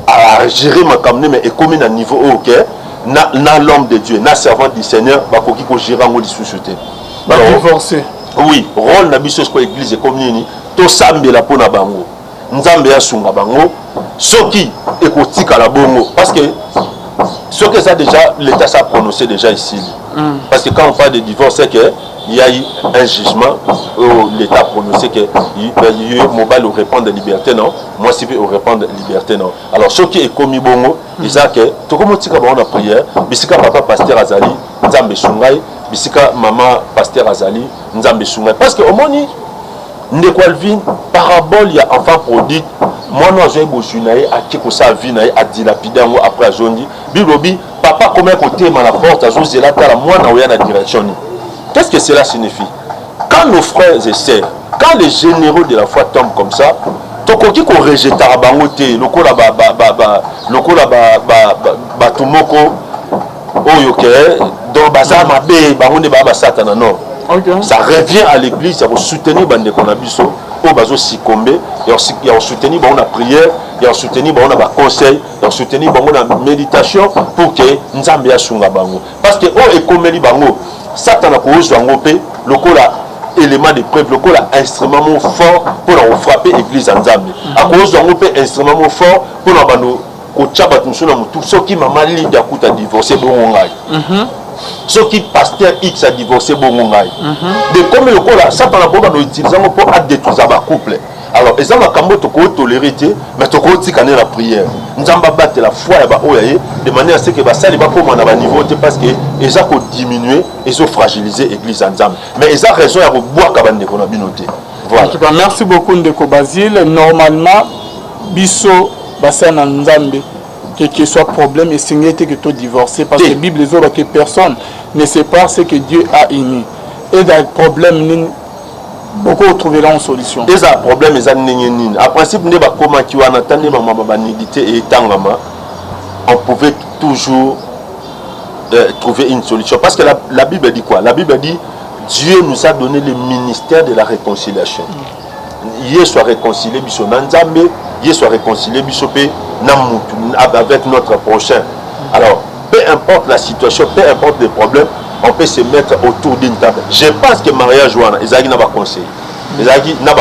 Agérer makambo nde, mais ekomi na niveau oyo ke na l'homme de Dieu, na servant du Seigneur bakoki kogérer yango lisusu te.
Badivorce.
Oui, rôle na biso sikoyo, église ekomi nini? Tosambela mpo na bango, Nzambe asunga bango soki ekotikala bongo, parce que soki eza déjà, l'État s'est prononcé déjà ici, parce que quand on parle de divorce, c'est que il y a eu un jugement où l'État a prononcé que ye mobali oreprendre liberté, non, mwasi mpe oreprendre liberté, non. Alors soki ekomi bongo, eza ke tokomi otika bango na prière. Bisika papa pasteur azali, Nzambe esungai. Bisika mama pasteur azali, Nzambe esungai, parce que omoni, ndeko Alvin, parabole ya enfant prodigue. Mwana azwaki bozwi na ye, ake kosala vie na ye, adilapide yango, après azongi. Bible elobi papa akomaki kotema na porte, azozela atala mwana oya na direction nini. Qu'est-ce que cela signifie? Quand nos frères et sœurs, quand les généraux de la foi tombent comme ça, tokoki ko rejetaka bango te lokola ba, ba, ba, ba, lokola ba, ba, ba, bato moko oyo ke donc baza mabe, bango nde baa basatana. Non, ça revient à l'église ya kosoutenir bandeko na biso oyo bazosikombe, ya kosoutenir bango na prière, ya kosoutenir bango na baconseil, ya kosoutenir bango na méditation, pour que Nzambe asunga bango, parce que oyo ekomeli bango, Satana kozwa yango mpe lokola élément de preuve, lokola instrument moko fort mpona kofrapper église ya Nzambe. Akozwa yango mpe instrument moko fort mpona bando kotya bato mosusu na motu. Soki mama Lide akuta divorce, bongo ngai? Soki pasteur X adivorce, bongo ngai? De komi lokola Satana po bando utiliser yango mpo adétruisa bacouple. Alors eza makambo tokotolérer te, mais tokotika nde na prière. Nzambe abatela foi ya baoyo ya ye, de manière à ce que basali bakóma na baniveau te, parce que eza kodiminuer, ezofragiliser église ya Nzambe. Mais eza raison ya kobwaka bandeko na bino te.
Voilà. En tout cas, merci beaucoup, ndeko Basile. Normalement, biso basali na Nzambe, quel que soit problème, esengeli te que to divorcer, parce que Bible ezoloba que personne ne sépare ce que Dieu a uni. Et dans problème nini bokotrouvela une solution?
Eza problème eza ndenge nini? En principe, nde bakomaki wana ta nde bamama banudité etangama, on pouvait toujours trouver une solution, parce que la Bible dit quoi? La Bible dit: Dieu nous a donné le ministère de la réconciliation. Yesu aréconcilie biso na Nzambe, Yesu aréconcilie biso mpe na mutu, avec notre prochain. Alors, peu importe la situation, peu importe les problèmes, on peut se mettre autour d'une table. Je pense que mariage wana ezalaki na baconseil, ezalaki na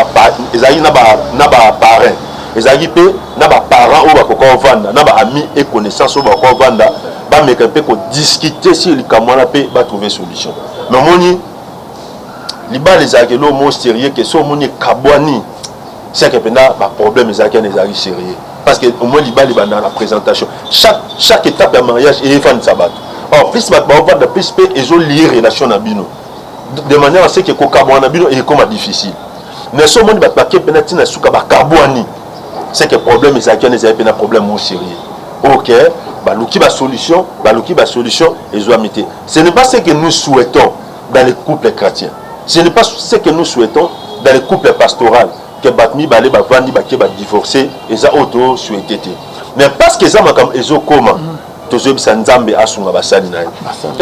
baparrain, ezalaki mpe na baparent oyo bakoka ovanda, na baami et connaissance oyo bakoka ovanda, bameka mpe kodiscuter sur likambo wana mpe batrouver solution. Mais omoni, libala ezalaki eloko moko sérieux ke so omoni ekabwani, c'est que mpenza baproblème ezalaki wana, ezalaki sérieux, parce que au moins libala ebandaka na présentation. Chaque étape ya mariage eyefandisa bato. Or plus bato baovanda, plus mpe ezolier relation na bino, de manière à ce que kokabwana na bino ekoma difficile. Mais so omoni bato bake mpena ntina suka bakabwani, c'est que problème ezalaki wana, ezali mpena problème moko sérieux. Ok, baluki basolution, baluki basolution, ezwami te. Ce n'est pas ce que nous souhaitons dans les couples chrétiens, ce n'est pas ce que nous souhaitons dans les couples pastorales, ke bato mibale bavandi, bake badivorce. Eza oyo tosouhaite te, mais parce que eza makambo ezokoma, tozoyebisa Nzambe asunga basali na ye,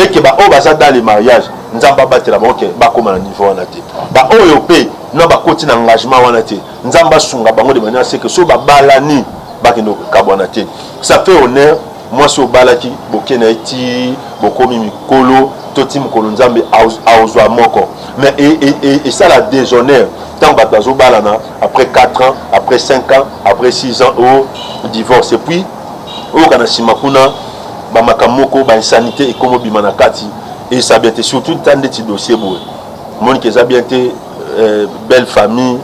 eke baoyo baza dans le mariage, Nzambe abatela bango ke bakóma na niveau wana te. Baoyo mpe na bakoti na engagement wana te, Nzambe asunga bango de manière ce que so babalani, bakende kokabwana te. Ça fait honneur, mwasi obalaki, boke na ye ti bokomi mikolo to ti mokolo Nzambe aozwa moko. Mais esala déshonneur ntango bato bazobalana, après 4 ans, après 5 ans, après 6 ans, o divorce, et puis oyoka na nsima kuna bamakambo moko, bainsanité ekoma obima na kati. Eza bien te, surtout ta ndeti dossier boye, omoniki eza bien te. Belle famille,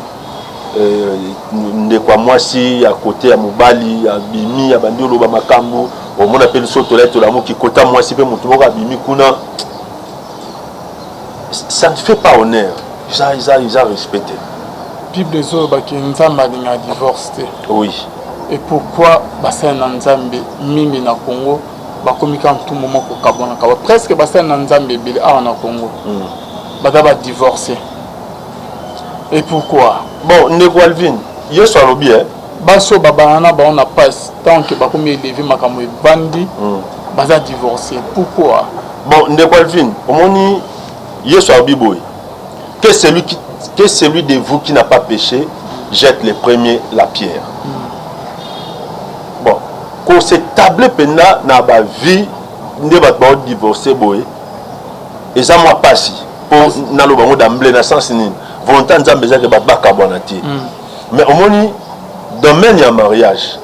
ndeko ya mwasi ya kote ya mobali abimi, abandi oloba makambo. Omona mpe liso tolai tolamuki, kota mwasi mpe motu moko abimi kuna. Ça ne fait pas honneur, eza respecté.
Bible ezolobaki Nzambe alingaka divorce te.
Oui.
Et pourquoi basali na Nzambe mingi na Congo bakomi kaka ntumbu moko kokabwanaka? Presque basali na Nzambe ebele awa na Congo baza badivorce. Et pourquoi?
Bon, ndeko Alvin, Yesu alobi eh?
Basi oyo babana na bango na pasi, tant que bakomi élevé, makambo evandi, baza divorce. Pourquoi?
Bon, ndeko Alvin, omoni, Yesu alobi boye: que celui de vous qui n'a pas péché jette le premier la pierre. Bon, kos'attabler mpenza na bavie nde bato baodivorce boye, eza mwa mpasi mpo naloba yango d'emblée. Na sens nini? Volonté Nzambe ezaki bato bakabwana te. Mais omoni, domaine ya mariage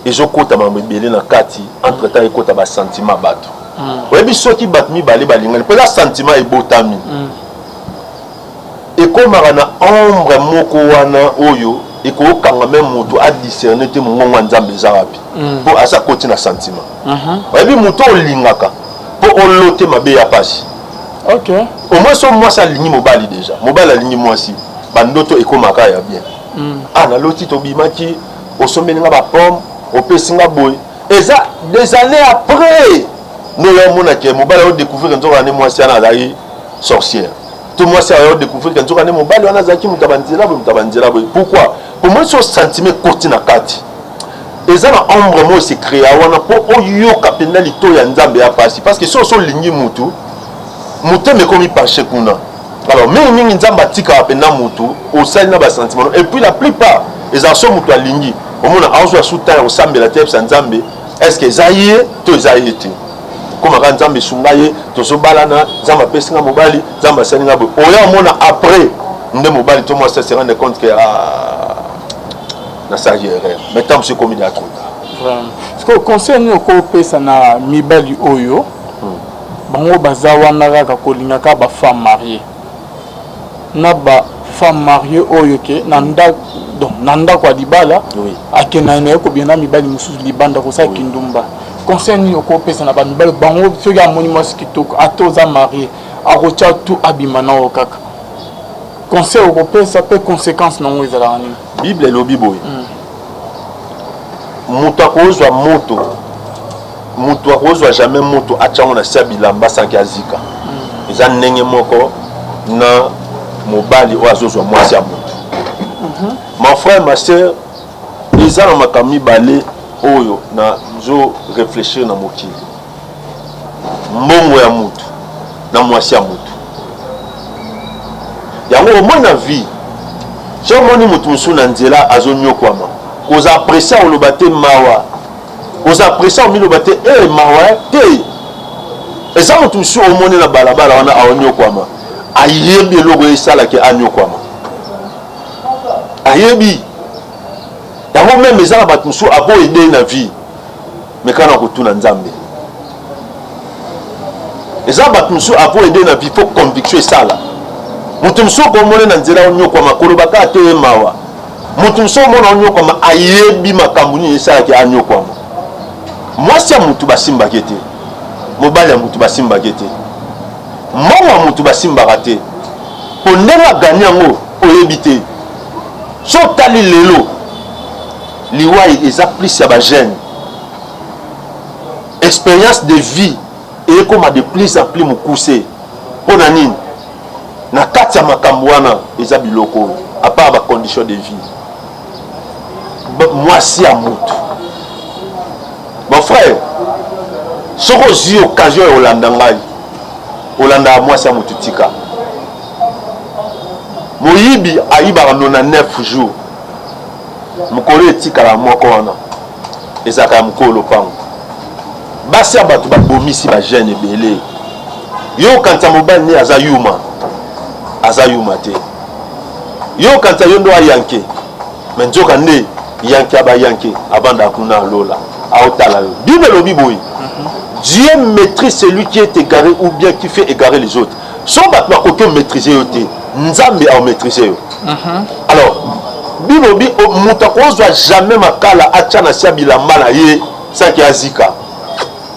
ezokota makambo ebele na kati. Entre temps ekota basentiment. Bato oyebi, soki bato mibale balingani mpo eza sentiment ebotami, ekomaka na ombre moko wana oyo ekokanga me moto adiscerne te mongongo ya Nzambe eza wapi, mpo aza koti na sentiment. Oyebi, moto olingaka mpo olote mabe ya pasi. Au moins so mwasi alingi mobali déjà, mobali alingi mwasi, bandoto ekomaka ya bien. Ah, naloti tobimaki. Osombeli nga ba pomme, opesi nga boye. Eza des années après nde oya omona ke mobali ayo découvrir ke nzoka nde mwasi wana azalaki sorcière. To mwasi ayo découvrir ke nzoka nde mobali wana azalaki moto ya banzela boye, moto ya banzela boye. Pourquoi? Po moi so sentiment ekoti na kati. Eza na ombre moko se créa wana po oyoka mpenza litoyi ya Nzambe ya pasi. Parce que soki olingi mutu, motema ekomi penché kuna. Alors mingi mingi Nzambe atikaka mpenza mutu osali na ba sentiment. Et puis la plupart ezala so mutu alingi, omona azwa su temps ya kosambela te, yebisa Nzambe est-ce que eza ye to eza ye te. Komaka Nzambe esunga ye, tozobalana, Nzambe apesi nga mobali, Nzambe asali nga boye. Oya omona après nde mobali to mwasi se rendre compte que ah, nasalaki erreur. Mais tant mosusu ekomi déjà trop tard.
Vraiment. Parce que conseil nini okopesa na mibali oyo bango baza wana kaka kolingaka ba femme mariée, na ba femme mariée oyo ke na ndako, donc na ndako ya libala, akendaka na ye kobima na mibali mosusu libanda kosala kindumba? Conseil nini okopesa na bamibali bango, soki amoni mwasi kitoko, ata oza marié, akotya tu abima nao kaka? Conseil okopesa mpe conséquence nango ezalaka nini?
Bible elobi boye: moto akozwa moto, moto akozwa jamais moto atyango na se ya bilamba sanki azika. Eza ndenge moko na mobali oyo azozwa mwasi ya moto. Mon frère, ma sœur, eza na makambo mibale oyo nazo réfléchir na mokili: mbongo ya motu na mwasi ya motu. Yango omoi na vie, so omoni motu mosusu na nzela azonyokwama, koza pressé oloba te mawa, koza pressé omiloba te e mawa te. Eza motu mosusu omoni na balabala wana aonyokwama, ayebi eloko esalaki anyokwama, ayebi yango. Même eza na bato mosusu akoaider na vie, mais kaka na kotuna Nzambe. Eza bato mosusu akoaider na vie, faut conviction esala. Moto mosusu okomona na nzela onyokwama, koloba kaka te ye mawa. Moto mosusu omona onyokwama, ayebi makambo nini esalaki anyokwama. Mwasi ya motu basimbaki te, mobali ya motu basimbaki te, mbongo ya motu basimbaka te, mpo ndenge agani yango oyebi te. So otali lelo, liwai eza plus ya bajeune. Expérience de vie ekoma de plus en plus mokuse. Mpo na nini? Na kati ya makambo wana eza biloko oyo, à part bacondition de vie, mwasi ya motu. Mon frère, soki ozwi occasion ya olanda ngai, olandaka mwasi ya motu, tika. Moyibi ayibaka 99 jours, mokolo etikala moko wana ezalaka ya mokolo lopango. Basi ya bato babomisi bajeune ebele. Yo okanisa mobali nde aza yuma, aza yuma te. Yo okanisa yo ndo ayanke, mais nzoka nde yanke ya bayanke avandaka kuna alola, aotala yo. Bible elobi boye: Dieu maîtrise celui qui est égaré ou bien qui fait égarer les autres. So bato bakoki omaîtrise yo te, Nzambe aomaîtrise yo. Alors bible obi moto akozwa jamais makala atya na se ya bilamba na ye saki azika.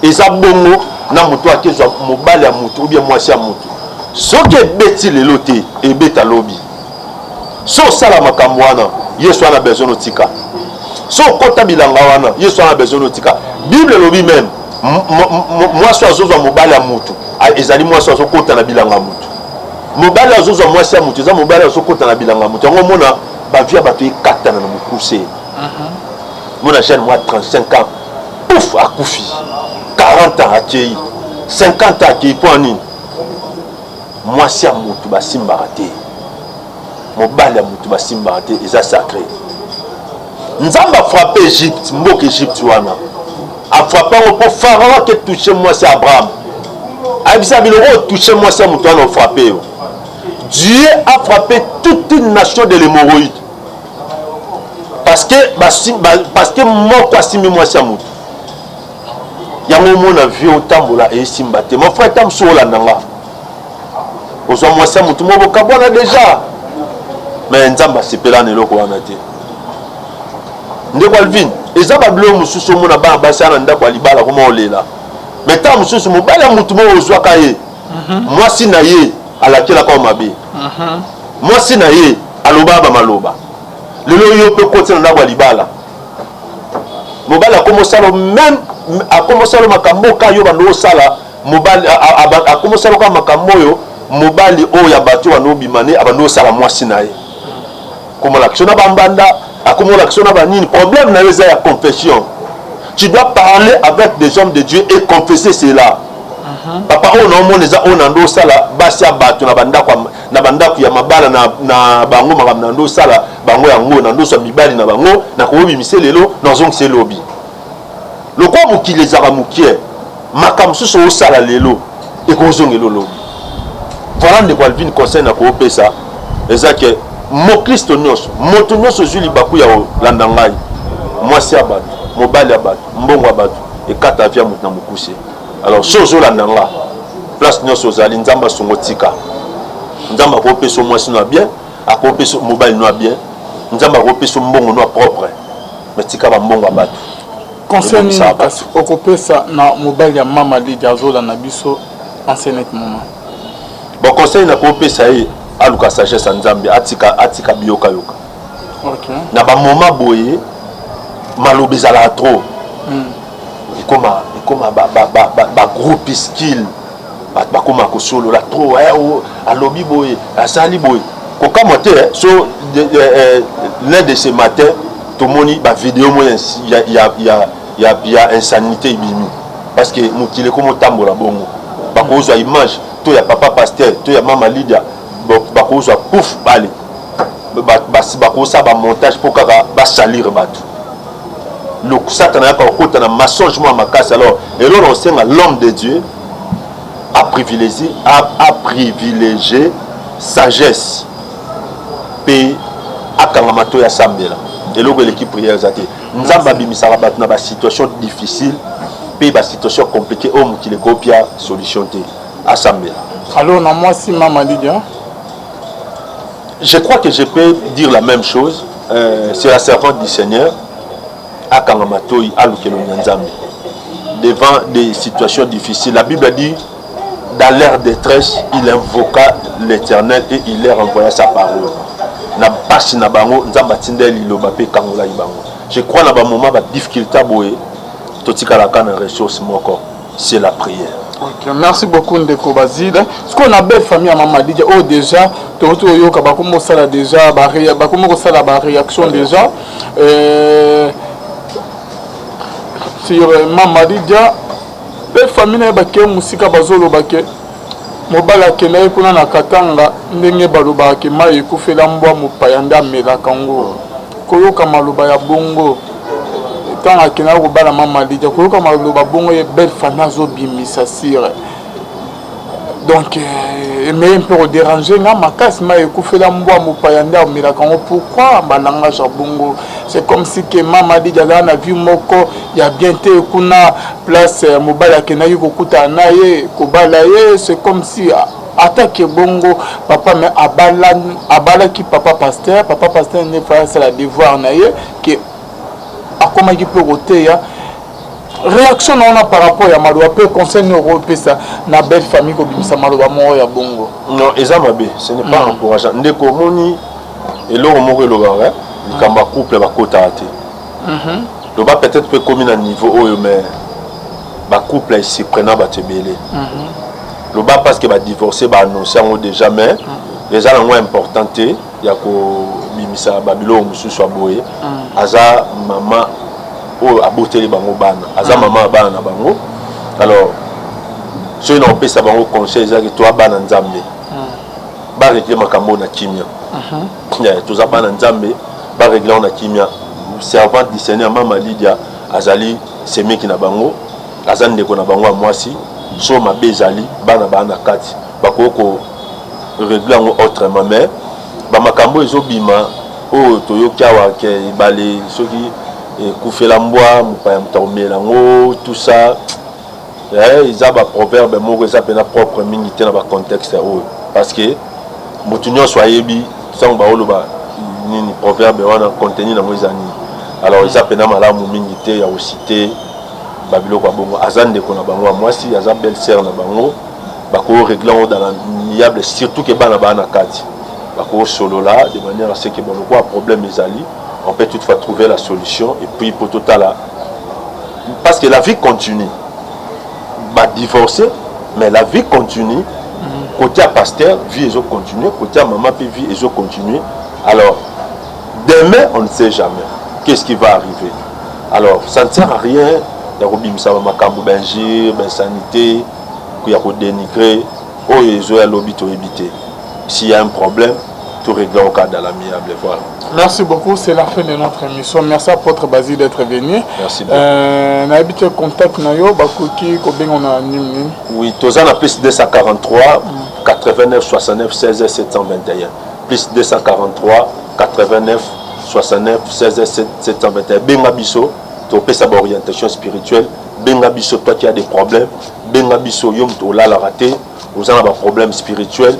Eza bongo na moto akezwa mobali ya motu ou bien mwasi ya motu. Soki ebeti lelo te, ebeta lobi. So osala makambo wana, Yesu wana besoin otika. So okɔta bilanga wana, Yesu wana besoin otika. Bible elobi même mwasi azozwa mobali ya motu ezali mwasi azokɔta na bilanga ya motu. Mobali azozwa mwasi ya motu eza mobali azokɔta na bilanga ya motu. Yango omona bavie ya bato ekatana na mokuse. Mona jeune mwa 35 ans, pouf, akufi. 40 ans akei, 50 ans akei. Mpo nini? Mwasi ya motu basimbaka te, mobali ya motu basimbaka te, eza sacré. Nzambe afrappe Egypte, mboka Egypte wana afrappe yango mpo Pharaon ake touche mwasi ya Abraham. Ayebisa biloko oyo, touche mwasi ya moto wana, ofrappe yo. Dieu a frappé toute une nation de l'hémorroïde parce que moko asimbi mwasi ya motu. Yango omona vie otambola esimba te. Mon frère, ta mosusu olanda nga, ozwa mwasi ya motu moko, bokabwana déjà, mais Nzambe asepela na eloko wana te. Ndeko Alvin, eza babiloko mosusu omona bana basi na ndako ya libala koma olela, mais ntango mosusu mobali ya motu moko ozwaka ye, mwasi na ye alakelaka yo mabe, mwasi na ye alobaka bamaloba. Lelo yo mpe okoti na ndako ya libala. Mobali akomosala même, akomosala makambo ka yo bando osala. Mobali akomosala kaka makambo oyo mobali oyo ya bato bando obima ne abando osala mwasi na ye. Komolakisa na bambanda, akomolakisa na banini. Problème na yo eza ya confession. Tu dois parler avec des hommes de Dieu et confesser cela. Papa, oyo naomona eza oyo na ndo osala basi ya bato na bandako ya mabala na bango. Makambo na ndo osala bango yango, na ndoswa mibali na bango, nakoobimisa lelo, nazongisa elobi. Lokola mokili ezalaka mokie, makambo mosusu osala lelo ekozongela olobi. Voilà, ndeko Alvin, conseil na koopesa eza ke mokristo nyonso, moto nyonso ozwi libaku ya kolanda ngai, mwasi ya bato, mobali ya bato, mbongo ya bato ekata vie ya moto na mokuse. Alors so ozolanda nga, place nyonso ozali, Nzambe asungo, tika. Nzambe akopesa mwasi no ya bien, akopesa mobali no ya bien, Nzambe akopesa mbongo no ya propre, mais tika bambongo ya bato.
Conseil nini kasi okopesa na mobali ya mama Lidia azolanda biso en ce net moment?
Bon, conseil nakopesa ye, aluka sagesse ya Nzambe, atika, atika biyokayoka. Na bamoma boye, maloba ezalaka trop. Ekoma bagroupuscule, bato bakoma kosolola trop. Alobi boye, asali boye, kokamwa te. So l'un de ces matin tomoni bavideo moko ya insanité ebimi, parce que mokili ekoma otambola bongo. Bakozwa image to ya papa pasteur to ya mama Lydia, bakozwa pouf, bale bakosala bamontage mpo kaka basalir bato. Satana yaka kokota na mensonge mwa makasi. Alors eloko na kosenga l'homme de Dieu, a privilégié sagesse mpe akangama to ya sambela. Eloko eleki prière eza te. Nzambe abimisaka bato na basituation difficile mpe basituation compliqué oyo mokili ekopia solution te. Asambela.
Alors na mwasi mama Lydia?
Je crois que je peux dire la même chose. C'est la servante du Seigneur. Akanga matoi, aluka elongi ya Nzambe devant des situations difficiles. La Bible dit: dans leur détresse, il invoqua l'Éternel et il leur envoya sa parole. Na pasi na bango, Nzambe atinda liloba mpe ekangolaki bango. Je crois na bamoment badifficulté boye, totikalaka na ressource moko, c'est la prière.
Ok, merci beaucoup ndeko Basile. Sikoyo na belle famille ya mama Lidia oyo déjà touti oyoka, bakomi kosala déjà, bakomi kosala baréaction déjà sur mama Lidia. Belle famille na ye bakei mosika, bazoloba ke mobali akendaki kuna na Katanga. Ndenge balobaka ke mai ekufela mbwa, mopaya nde amelaka ngo. Koyoka maloba ya bongo ntango akendaki kobala mama Lidia, koyoka maloba bongo ye belle famille azobimisa sire, donc emeye mpe kodéranger nga makasi. Mai ekufela mbwa, mopaya nde amelaka yango, pourquoi balangage ya bongo? C'est comme si ke mama Lidia azala na vie moko ya bien te kuna place mobali akendaki kokutana na ye, kobala ye. C'est comme si atake bongo papa me abalaki papa pasteur. Papa pasteur nde fa asala devoir na ye ke akomaki mpe koteya. Réaction na wana par rapport ya maloba mpe conseil nini okopesa na belle famille kobimisa maloba moko ya bongo?
Non, eza mabe, ce n'est pas encourageant. Ndeko, omoni eloko moko elobaka, likambo ya couple bakotaka te. Loba peut-être mpe ekomi na niveau oyo, mais bacouple esurprenant bato ebele. Loba parce que badivorce, baannonce yango déjà, mais eza nango important te ya kobimisa babiloko mosusu ya boye. Aza mama oyo aboteli bango bana, aza mama ya bana na bango. Alors soki na kopesa bango conseil, ezaki toa bana Nzambe, barégler makambo oyo na kimia. Toza bana Nzambe, barégler yango na kimia. Servante du Seigneur mama Lydia azali semeki na bango, aza ndeko na bango ya mwasi. So mabe ezali, bana baa na kati, bakoki korégler yango autrement. Mais bamakambo ezobima oyo toyoki awa ke ebale soki ekufela mbwa, mopaya moto akomela yango, tout ça, eza baproverbe moko eza mpena propre mingi te na bacontexte oyo, parce que motu nyonso ayebi ntango baoloba nini, proverbe wana contenu nango eza nini. Alors eza mpena malamu mingi te ya kociter babiloko ya bongo. Aza ndeko na bango ya mwasi, aza belle sœur na bango, bakorégler yango dans l'amiable, surtout ke bana baa na kati, bakosolola de manière à ce que bon, lokola problème ezali, on peut toutefois trouver la solution et puis po totala. Parce que la vie continue. Ba divorcer, mais la vie continue. Côté ya pasteur, vie ezo continuer. Côté ya maman pe vie ezo continuer. Alors, demain, on ne sait jamais qu'est-ce qui va arriver. Alors, ça ne sert à rien ya kobimisa ba makambo ba injure, ba insanité, ya ko dénigrer oyo ezoya lobi toyebi te. S'il y a un problème, tout régler au cadre à l'amiable. Voilà.
Merci beaucoup, c'est la fin de notre émission. Merci apôtre Basile d'être venu.
Merci beaucoup.
Nayebi te contact na yo bakoki kobenga na nini?
Oui, toza na plus 243 89 69 16 721. Plus 243 89 69 16 721. Benga biso, topesa ba orientation spirituelle. Benga biso, toi qui as des problèmes. Benga biso, yo moto olalaka te, oza na ba problème spirituel,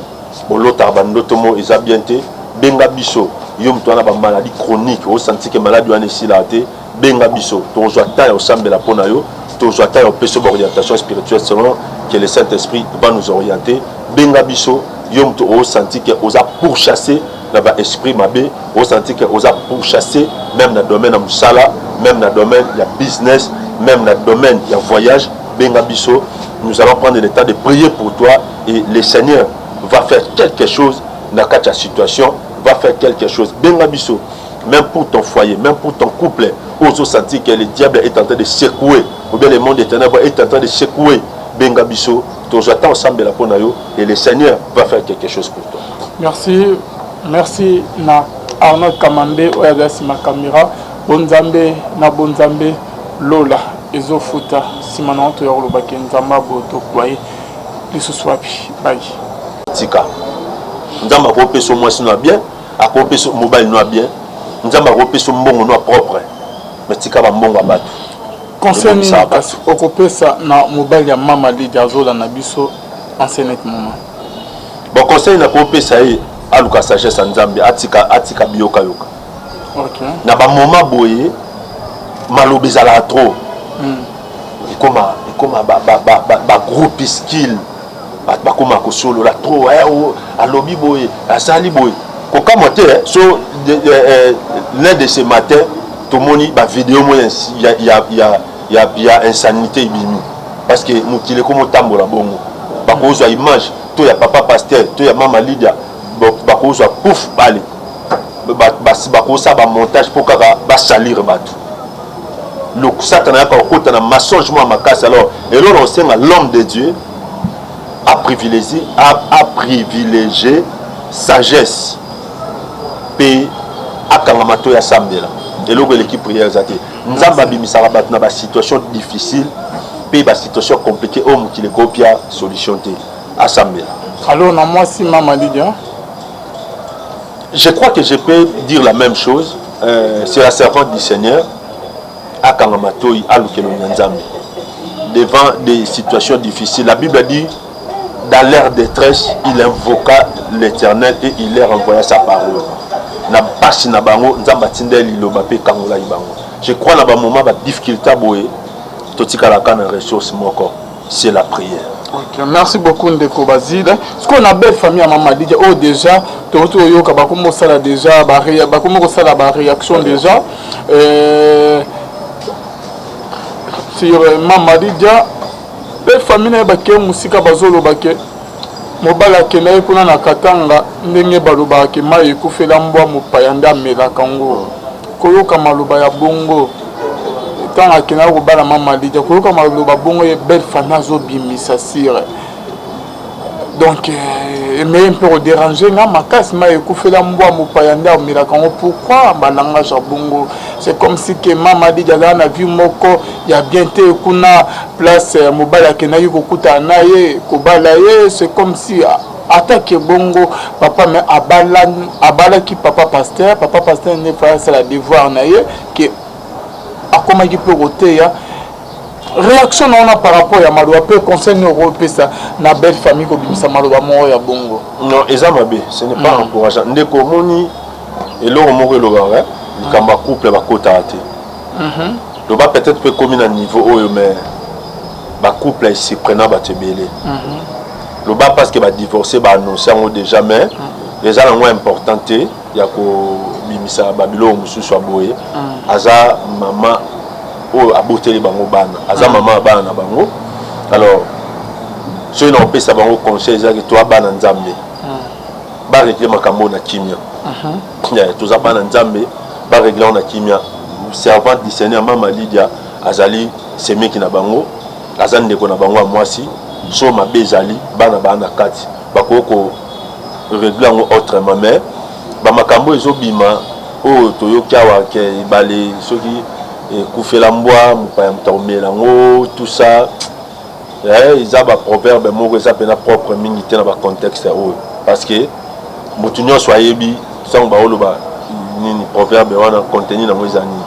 olotaka bandoto mo eza bien te. Benga biso, yo moto wana ba maladie chronique, osanti ke maladie wana esilaka te. Benga biso, tozwa temps ya osambela mpo na yo, tozwa temps ya opesa ba orientation spirituelle selon que le Saint-Esprit va nous orienter. Benga biso, yo moto osanti ke oza pourchassé na ba esprit mabe, osanti ke oza pourchassé même na domaine ya mosala, même na domaine ya business, même na domaine ya voyage. Benga biso, nous allons prendre le temps de prier pour toi et le Seigneur va faire quelque chose na kati ya situation, va faire quelque chose. Benga biso, même pour ton foyer, même pour ton couple, ozo sentir que le diable est en train de secouer, ou bien le monde éternel est en train de secouer. Benga biso, tozwa temps osambela mpo na yo et le Seigneur va faire quelque chose pour toi.
Merci, merci na Arnaud Kamande oyo aza nsima caméra. Bonzambe na bonzambe lola ezofuta nsima na oto ya kolobaki nzambe aboyo tokwa ye lisusu wapi bai.
Tika Nzambe akopesa mwasi no ya bien, akopesa mobali no ya bien, Nzambe akopesa mbongo no ya propre, mais tika bambongo ya bato.
Conseil nini kasi okopesa na mobali ya mama Lydia azolanda biso en ce net moment?
Bon, conseil nakopesa ye, aluka sagesse ya Nzambe, atika biyokayoka. Na bamoment boye maloba ezalaka trop. Ekoma bagroupuscule, bato bakoma kosolola trop, alobi boye, asali boye. Kokamwa te so l'un de ces matins tomoni bavideo moko ya insanité ebimi, parce que mokili ekoma otambola bongo. Bakozwa image to ya papa pasteur to ya mama Lydia, bakozwa pouf, bale bakosala bamontage mpo kaka basalir bato. Satana yaka kokota na mensonge mwa makasi. Alors eloko osenga l'homme de Dieu a privilégié sagesse mpe akangama to ya sambela. Eloko eleki prière eza te. Nzambe abimisaka bato na basituation difficile mpe basituation compliqué oyo mokili ekopia solution te. Asambela.
Alors na mwasi mama Lydia?
Je crois que je peux dire la même chose. C'est la servante du Seigneur. Akanga matoi, alukelo na Nzambe devant des situations difficiles. La Bible dit: dans leur détresse, il invoqua l'Éternel et il leur envoya sa parole. Na pasi na bango, Nzambe atinda liloba mpe ekangolaki bango. Je crois na bamoment badifficulté boye, totikalaka na ressource moko, c'est la prière.
Ok, merci beaucoup ndeko Basile. Sikoyo na belle famille ya mama Lydia oyo déjà tokoki koyoka bakomi kosala déjà bakomi kosala baréaction déjà sur mama Lydia. Belle famille na ye bakei mosika, bazoloba ke mobali akendaki kuna na Katanga. Ndenge balobaka ke mai ekufela mbwa, mopaya nde amelaka ngo. Koyoka maloba ya bongo ntango akendaki kobala mama Lydia, koyoka maloba bongo ye belle famille azobimisa sire, donc emeye mpe kodéranger nga makasi. Mai ekufela mbwa, mopaya nde amelaka yango, pourquoi balangage ya bongo? C'est comme si ke mama Lydia azala na vie moko ya bien te kuna place mobali akendaki kokutana na ye kobala ye. C'est comme si atake bongo papa me abalaki papa pasteur. Papa pasteur nde fa asala devoir na ye ke akomaki mpe koteya. Réaction na wana par rapport ya maloba mpe conseil nini okopesa na belle famille kobimisa maloba moko ya bongo?
Non, eza mabe, ce n'est pas encourageant. Ndeko, omoni eloko moko elobaka, likambo ya couple bakotaka te. Loba peut-être mpe ekomi na niveau oyo, mais bacouple esurprenant bato ebele. Loba parce que badivorce, baannonce yango déjà, mais eza nango important te ya kobimisa babiloko mosusu ya boye. Aza mama. oyo aboteli bango bana, aza mama ya bana na bango. Alors soki na kopesa bango conseil, ezaki toa bana Nzambe, barégler makambo oyo na kimia. Toza bana Nzambe, barégler yango na kimia. Servante du Seigneur Mama Lydia azali semeki na bango, aza ndeko na bango ya mwasi. So mabe ezali, bana baa na kati, bakoki korégler yango autrement. Mais bamakambo ezobima oyo toyoki awa ke ebale soki ekufela mbwa, mopaya moto akomela yango, tout ça, eza baproverbe moko eza mpena propre mingi te na bacontexte oyo, parce que motu nyonso ayebi ntango baoloba nini, proverbe wana contenu nango eza nini.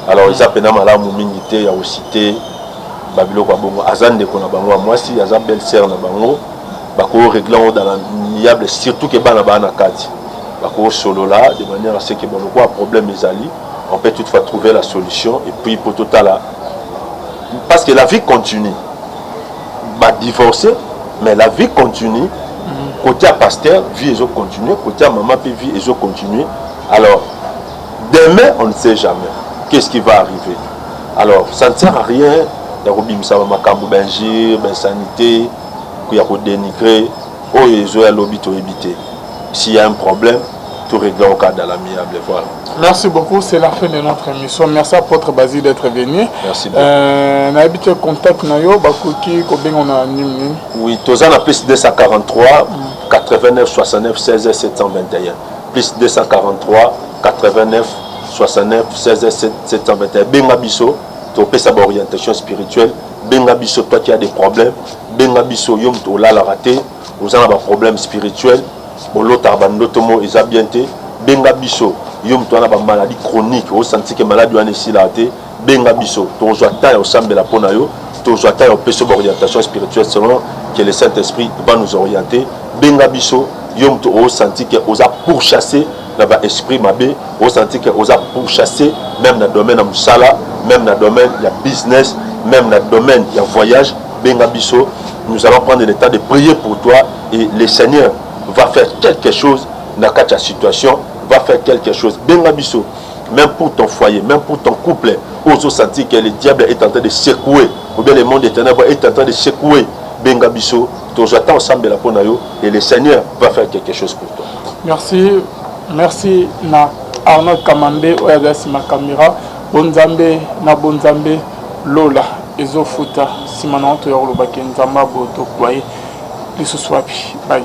Alors eza mpena malamu mingi te ya kociter babiloko ya bongo. Aza ndeko na bango ya mwasi, aza belle sœur na bango, bakorégler yango dans l'amiable, surtout ke bana baa na kati, bakosolola de manière à ce que bon, lokola problème ezali, on peut toutefois trouver la solution. Et puis po totala, parce que la vie continue, badivorcer mais la vie continue. Côté ya pasteur, vie ezocontinue, côté ya mama mpe vie ezocontinue. Alors demain, on ne sait jamais qu'est-ce qui va arriver. Alors ça ne sert à rien ya kobimisa bamakambo, bainjure, bainsanité, ya kodénigrer oyo ezoya lobi, toyebi te. S'il y a un problème, tout régler au cadre de l'amiable. Voilà.
Merci beaucoup, c'est la fin de notre émission. Merci apôtre Basile d'être venu.
Merci beaucoup.
Nayebi te contact na yo, bakoki kobenga na nini?
Oui, toza na plus 243 89 69 16 721. Plus 243 89 69 16 721. Benga biso, topesa baorientation spirituelle. Benga biso, toi qui as des problèmes. Benga biso, yo moto olalaka te, oza na baproblème spirituel, olotaka bandoto mo eza bien te. Benga biso, yo moto wana bamaladie chronique, osanti ke maladie wana esilaka te. Benga biso, tozwa temps ya kosambela mpo na yo, tozwa temps ya kopesa baorientation spirituelle selon que le Saint-Esprit va nous orienter. Benga biso, yo moto osanti ke oza pourchassé na baesprit mabe, osanti ke oza pourchassé même na domaine ya mosala, même na domaine ya business, même na domaine ya voyage. Benga biso, nous allons prendre le temps de prier pour toi et le Seigneur va faire quelque chose na kati ya situation, va faire quelque chose. Benga biso même pour ton foyer, même pour ton couple, ozosentir que le diable est en train de secouer ou bien le monde éternel est en train de secouer. Benga biso, tozwa temps osambela mpo na yo et le Seigneur va faire quelque chose pour toi.
Merci, merci na Arnold Kamambe oyo aza nsima caméra. Bonzambe na bonzambe, lola ezofuta. Nsima na toya kolobaki Nzambe aboye, tokwa ye lisusu wapi bai.